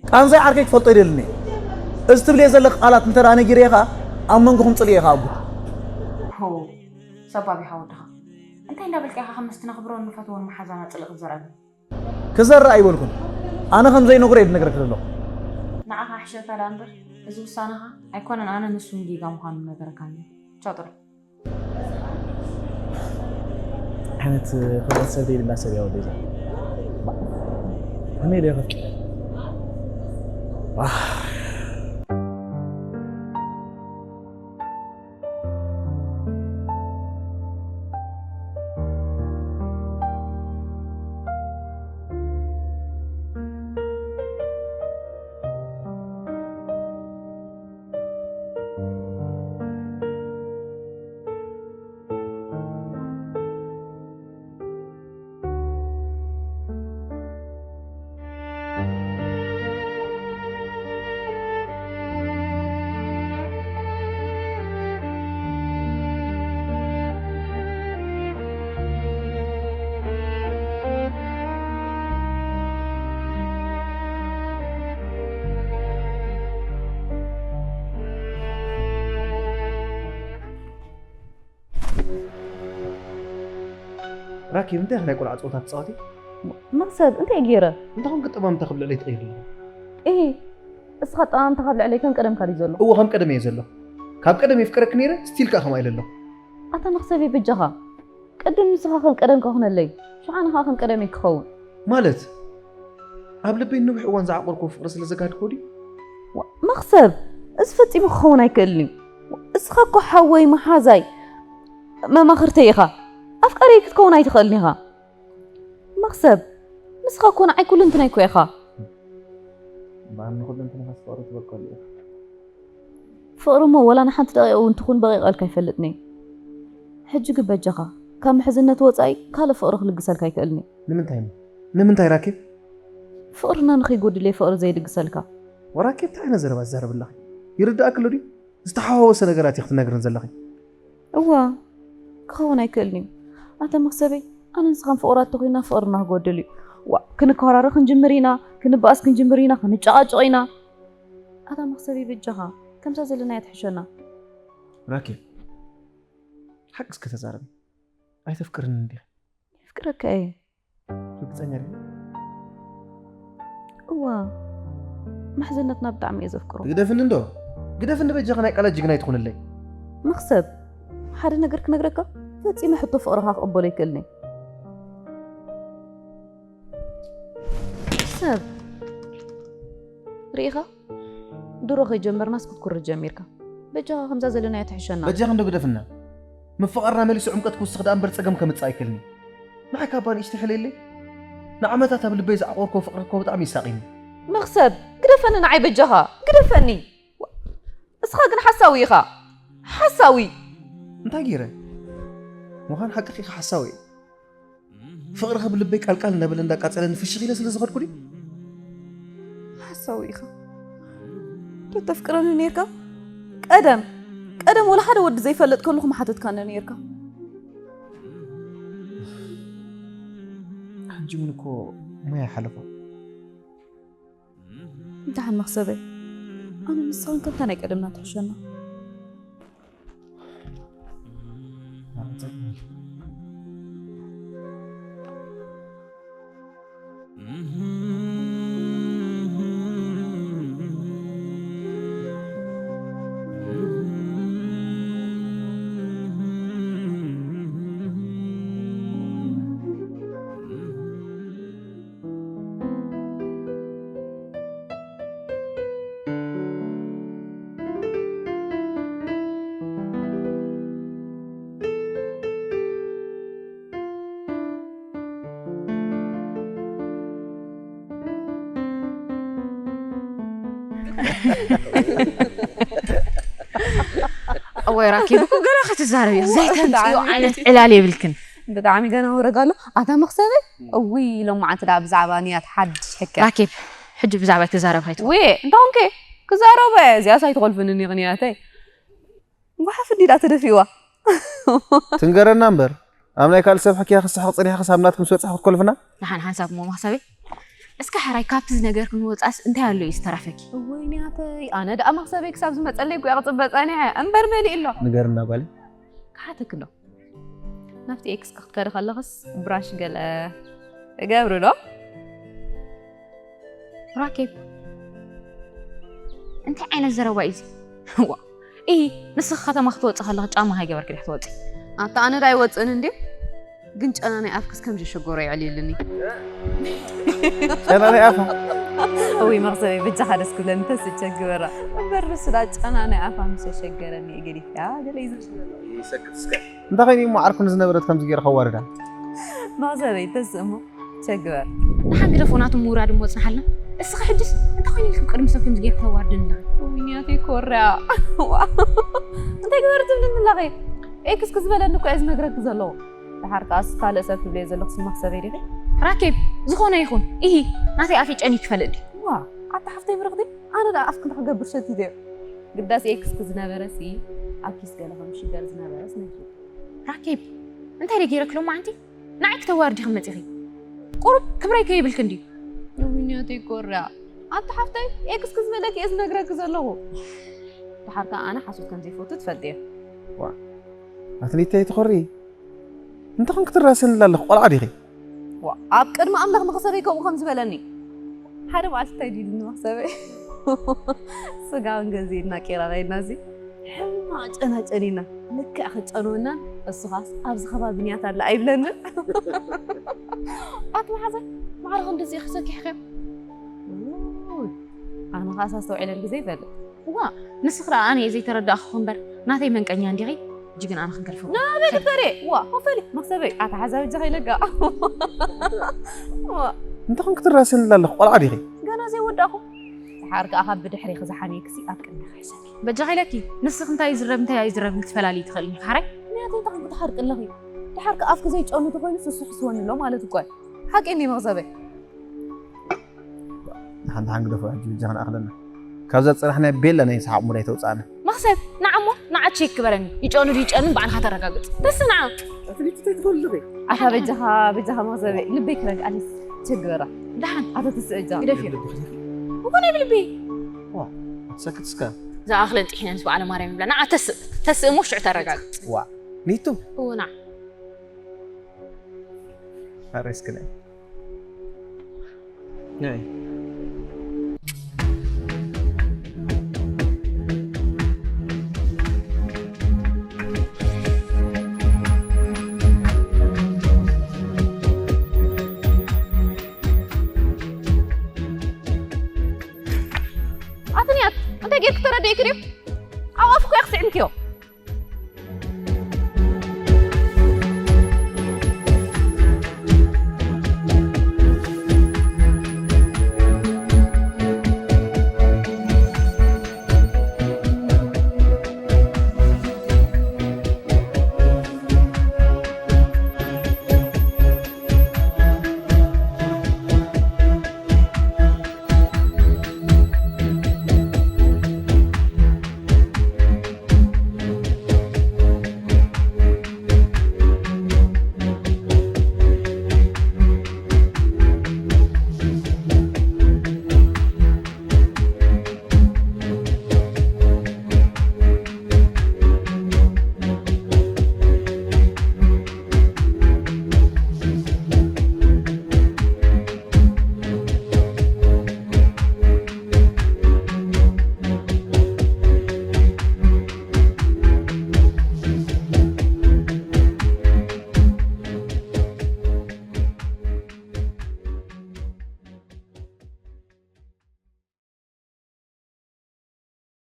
ቃንዛይ ዓርከይ ክፈልጦ ይደልኒ። እዚ ትብልዮ ዘለኺ ቃላት እንተ ደኣ ነጊረዮ ኸኣ ኣብ መንጎኹም ጽልኢ እየ ከኣ ኣጉት። ሆ ሰባብ ኢኻ ወድኻ። እንታይ እንዳበልካ ኢኻ ከም መስተናኽብሮን ንፈትዎን መሓዛና ጽልኢ ክትዘርኣሉ? ክዘርእ ኣይበልኩን። ኣነ ከም ዘይነግሮ እየ ዝነግረኪ ዘለኹ። ንዓኻ ሕሸካ ደኣ እምበር እዚ ውሳነኻ ኣይኮነን ኣነ ንሱን ጌጋ ምዃኑ ነገረካኒ። ቻው ጥራሕ። ዓይነት ክብረት ሰብ ዘይብላ ሰብ እያ ወደዛ። ከመይ ኢለ ከፍቅር? ራኪብ እንታይ ኢኺ ናይ ቆልዓ ፀወታ ትፃወቲ? መኽሰብ እንታይ ገይረ? እንታይ ኮንኪ ጠማምታ ክብ ልዕለይ ትቕይሪ ኣለኺ? እሂ እስኻ ጠማምታ ካብ ልዕለይ ከም ቀደምካ ድዩ ዘሎ? እወ ከም ቀደመይ እየ ዘለኹ። ካብ ቀደም የፍቅረኪ ነይረ ስቲል ከኣ ከምኣ ኢለ ኣለኹ። ኣታ መኽሰበይ በጃኻ ቅድም ንስኻ ከም ቀደምካ ኩነለይ ሽሓነ ከኣ ከም ቀደመይ ክኸውን። ማለት ኣብ ልበይ ንነዊሕ እዋን ዝዓቆርክዎ ፍቕሪ ስለ ዘጋድክዎ ድዩ? መኽሰብ እዚ ፈጺሙ ክኸውን ኣይክእልን እዩ። እስኻ እኮ ሓወይ መሓዛይ መማኽርተይ ኢኻ። ኣፍቃሪየይ ክትከውን ኣይትኽእልን ኢኻ። መኽሰብ ንስኻ እኮ ንዓይ ኩልንትናይ እኮ ኢኻ። እምበኣር ንኹልንትናኻስ ፍቕሪ ትበቀሉ ኢኻ። ፍቕሪ እሞ ወላ ንሓንቲ ደቂቕ እውን ትኹን በቒቐልካ ኣይፈልጥን እየ። ሕጂ ግን በጃኻ ካብ ምሕዝነት ወጻኢ ካልእ ፍቕሪ ክልግሰልካ ኣይክእልን እየ። ንምንታይ እሞ? ንምንታይ ራኬብ? ፍቕርና ንኸይጎድል እየ ፍቕሪ ዘይልግሰልካ። ወራኬብ እንታይ ዓይነት ዘረባ ትዛረቢ ኣለኺ? ይርድኣኪ ኣሎ ድዩ? ዝተሓዋወሰ ነገራት ኢኺ ትናገርኒ ዘለኺ። እዋ ክኸውን ኣይክእልን እዩ። ኣታ መኽሰበይ ኣነ ንስኻን ፍቑራት ተኾይንና ፍቕርና ክጎድል እዩ። ዋ ክንከራረ ክንጅምር ኢና፣ ክንበኣስ ክንጅምር ኢና፣ ክንጨቓጨቕ ኢና። ኣታ መኽሰበይ በጃኻ ከምዛ ዘለናያ ትሕሸና። ራኬብ ሓቂ እስኪ ተዛረቢ። ኣይተፍቅርንን ዲኺ? የፍቅረካ እየ። ርግጸኛ ዲኺ? እዋ ምሕዝነትና ብጣዕሚ እየ ዘፍቅሮ። ግደፍኒ እንዶ ግደፍኒ በጃኺ ናይ ቃላት ጅግና ኣይትኹንለይ። መኽሰብ ሓደ ነገር ክነግረካ ፈጺመ ሕቶ ፍቕርኻ ክቕበሎ ኣይክእልን እየ። ሰብ ርኢኻ ድሮ ከይጀመርናስ ክትኩርር ጀሚርካ። በጃኻ ከምዛ ዘለናያ ትሕሸና። በጃኺ እንዶ ግደፍና። ምፍቓርና መሊሱ ዕምቀት ክውስኽ ደኣ እምበር ጸገም ከምጽእ ኣይክእልን እዩ። ንዓይ ካባ ንእሽተይ ሕለየለይ። ንዓመታት ኣብ ልበይ ዝዓቆርኮ ፍቕሪ እኮ ብጣዕሚ ይሳቕኒ። መኽሰብ፣ ግደፈኒ ንዓይ በጃኻ፣ ግደፈኒ። እስኻ ግን ሓሳዊ ኢኻ። ሓሳዊ። እንታይ ገይረ? ምዃን ሓቅኺ ኢኻ፣ ሓሳዊ እየ። ፍቕርኺ ብልበይ ቃልቃል እናበለ እንዳቃጸለኒ ፍሽኽ ኢለ ስለ ዝኸድኩ ድዩ? ሓሳዊ ኢኻ። ዶ ተፍቅረኒ ነይርካ? ቀደም፣ ቀደም ወላ ሓደ ወዲ ዘይፈልጥ ከለኹ ምሓተትካኒ ነይርካ። ሕጂ እውን እኮ ሞያ ሓለፋ። ደሓን መኽሰበይ፣ ኣነ ንስኻን ከምታ ናይ ቀደምና ትሕሸና። እወይ ራኪብ እኮ ገለ ክትዛረብ እዩ። ዘይተምፅዮ ዓይነት ዕላል የብልክን። ብጣዕሚ ገና ወረጋ ኣሎ። ኣታ መኽሰበይ፣ እውይ፣ ሎማዓንቲ ደኣ ብዛዕባ ንያት ሓድሽ ሕከ። ራኪብ፣ ሕጂ ብዛዕባ ትዛረብ ሃይትኾን። ውይ፣ እንታይ ኮንከ? ክዛረቦ እየ። እዚኣስ ኣይትኾልፍንን ኢኺ ንያተይ። ጓሓፍ እንዲዳ ተደፊዋ። ትንገረና እምበር፣ ኣብ ናይ ካልእ ሰብ ሕክያ ክስሕቕ ጸኒሕክስ ኣብ ናትኪ ምስ በጻሕኩ ክትኮልፍና? ደሓን ሓንሳብ እሞ መኽሰበይ። እስከ ሕራይ ካብቲ ዝነገርክኒ ወጻእስ እንታይ ኣሎ እዩ ዝተረፈኪ? እወይ ንያተይ፣ ኣነ ደኣ መኽሰበይ ክሳብ ዝመጸለይ እኮ እየ ክጽበ ጸኒሐ። እምበር መሊኡ ኣሎ። ንገርና ጓለይ። ክሓተኪ ዶ? ናብቲ ኤክስ ክትከዲ ከለኽስ ብራሽ ገለ እገብር ዶ? ራኬብ፣ እንታይ ዓይነት ዘረባ እዩ እዚ? ዋ፣ ኢሂ፣ ንስኺ ከተማ ክትወጺ ከለኺ ጫማ ከይገበርኪ ዲኺ ትወጺ? ኣታ ኣነ ዶ ኣይወጽእን እንድየ? ግን ጨና ናይ ኣፍክስ ከም ዘሸገሮ የዕልየልኒ። ጨና ናይ ኣፋ? እውይ መኽሰበይ፣ በጃኻ ደስ ክብለኒ ተስእ ቸግበራ። እምበር ንሱ ዳ ጨና ናይ ኣፋ ምስ ዘሸገረኒ እየ ገዲፈያ ገለ እዩ ዝብል። ይሰክት እስከ። እንታይ ኮይኑ እሞ ዓርኩ ንዝነበረት ከምዚ ገይሩ ከዋርዳ? መኽሰበይ፣ ተስእ እሞ ቸግበር። ንሓን ግደፎ ናቱ ምውራድ እሞ ጽንሓልና። እስኺ ሕጅስ እንታይ ኮይኑ ኢልኩም ቅድሚ ሰብ ከምዚ ጌርኪ ተዋርድኒ ኣለኺ? እውይ፣ ንያተይ ኮርያ። ዋ፣ እንታይ ግበር ትብልኒ ኣለኺ? ኤክስ ክዝበለኒ እኮ እየ ዝነግረኪ ዘለኹ። ደሓር ከኣስ ካልእ ሰብ ትብልዮ ዘለኽስ መኽሰበይ ዲኺ? ራኬብ፣ ዝኾነ ይኹን። ኢሂ፣ ናተይ ኣፍንጨኒ ክፈልጥ ድዩ? ዋ፣ ኣታ ሓፍተይ ብርኽቲ፣ ኣነ ደኣ ኣፍኪ እንታይ ክገብር ሸቲተዮ? ግዳስ ኤክስኪ ዝነበረሲ ኣብ ኪስ ገለ ከም ሽገር ዝነበረስ ነጊሩ። ራኬብ፣ እንታይ ደይ ገይረኪ ሎማዓንቲ? ንዓይ ክተዋርዲ ከም መጺኺ? ቁሩብ ክብረይ ከይብልኪ እንድዩ። እውይ ንያተይ ኮርያ። ኣታ ሓፍተይ፣ ኤክስኪ ዝበለኪ እየ ዝነግረኪ ዘለኹ። ደሓር ከኣ ኣነ ሓሶት ከም ዘይፈቱ ትፈልጢ እየ። ዋ፣ ኣትሊተይ ትኾሪ? እንታይ ኮንክ ትራሰኒ ኣለኽ? ቆልዓ ዲኺ? ዋ፣ ኣብ ቅድሚ ኣምላኽ መኽሰበይ ከምኡ ከም ዝበለኒ። ሓደ መዓልቲ እንታይ ድዩ ኢሉኒ መኽሰበይ? ስጋ እውን ገዚእና ቄራ ከይድና እዚ ሕማቕ ጨና ጨኒና። ልክዕ ክጨንወናን እሱ ኻስ ኣብዚ ከባቢ ንያት ኣላ ኣይብለንን። ኣቲ መሓዛ፣ ማዕረ ክንድዚ ኢኺ ሰኪሕክዮ? ውይ፣ ኣነ ኻስ ኣስተውዒለልኪ ዘይፈልጥ። እዋ፣ ንስኺ ደኣ ኣነ እየ ዘይተረዳእኩኺ እምበር፣ ናተይ መንቀኛ እንዲኺ? ሕጂ ግን ኣነ ክንከልፎ። ናበይ ክትፈሪ? እዋ፣ ኮፈሊ፣ መኽሰበይ፣ ኣታ ሓዛ በጃኺ ኢለካ። እዋ። እንታይ ኮንክ ትራሰኒ ኣለኽ? ቆልዓ ዲኺ? ገና ዘይወዳእኹ። ደሓር ከኣ ካብ ብድሕሪኺ ዝሓምየክሲ ኣብ ቅድሚኺ ሕሰኪ። በጃኺ ኢለኪ፣ ንስኺ እንታይ ይዝረብ እንታይ ኣይዝረብ ክትፈላልዪ ትኽእሊ ኢኺ፣ ሓራይ? ምኽንያቱ እንታይ ኮንክ ትሓርቂ ኣለኺ? ደሓር ከኣ ኣፍኪ ዘይጨኑ ተኾይኑ ስሱ ሕስወኒ ኣሎ ማለት እኮ እዩ። ሓቂ እንድዩ መኽሰበይ። ሓንቲ ሓንግደፎ ሕጂ ብጃ ክንኣኽለና። ካብዛ ዝጸናሕናያ ቤላ ናይ ሰሓቕ ሙድ ኣይተውጽኣና። መኽሰብ፣ ንዓ እሞ፣ ንዓ ቼክ ግበረኒ። ይጨኑ ድዩ ይጨኑ ባዕልኻ ተረጋግጽ። በስ ንዓ። ኣትሊት እንታይ ትፈልጥ ኢኺ? ኣታ በጃኻ፣ በጃኻ መኽሰበይ፣ ልበይ ክረግኣኒ ቼክ ግበራ። ደሓን። ኣታ ትስእ እጃ። ግደፍዮ። እኮ ናይ ብልቢ። ዋ፣ ኣትሰክት እስከ። ዝኣኽለን ጥሒነን ዝበዓለ ማርያም ይብላ። ንዓ ተስእ፣ ተስእ እሞ ሽዑ ተረጋግጽ። ዋ፣ ኒቱ። እዎ፣ ንዓ። ኣሬስክነ። ናይ።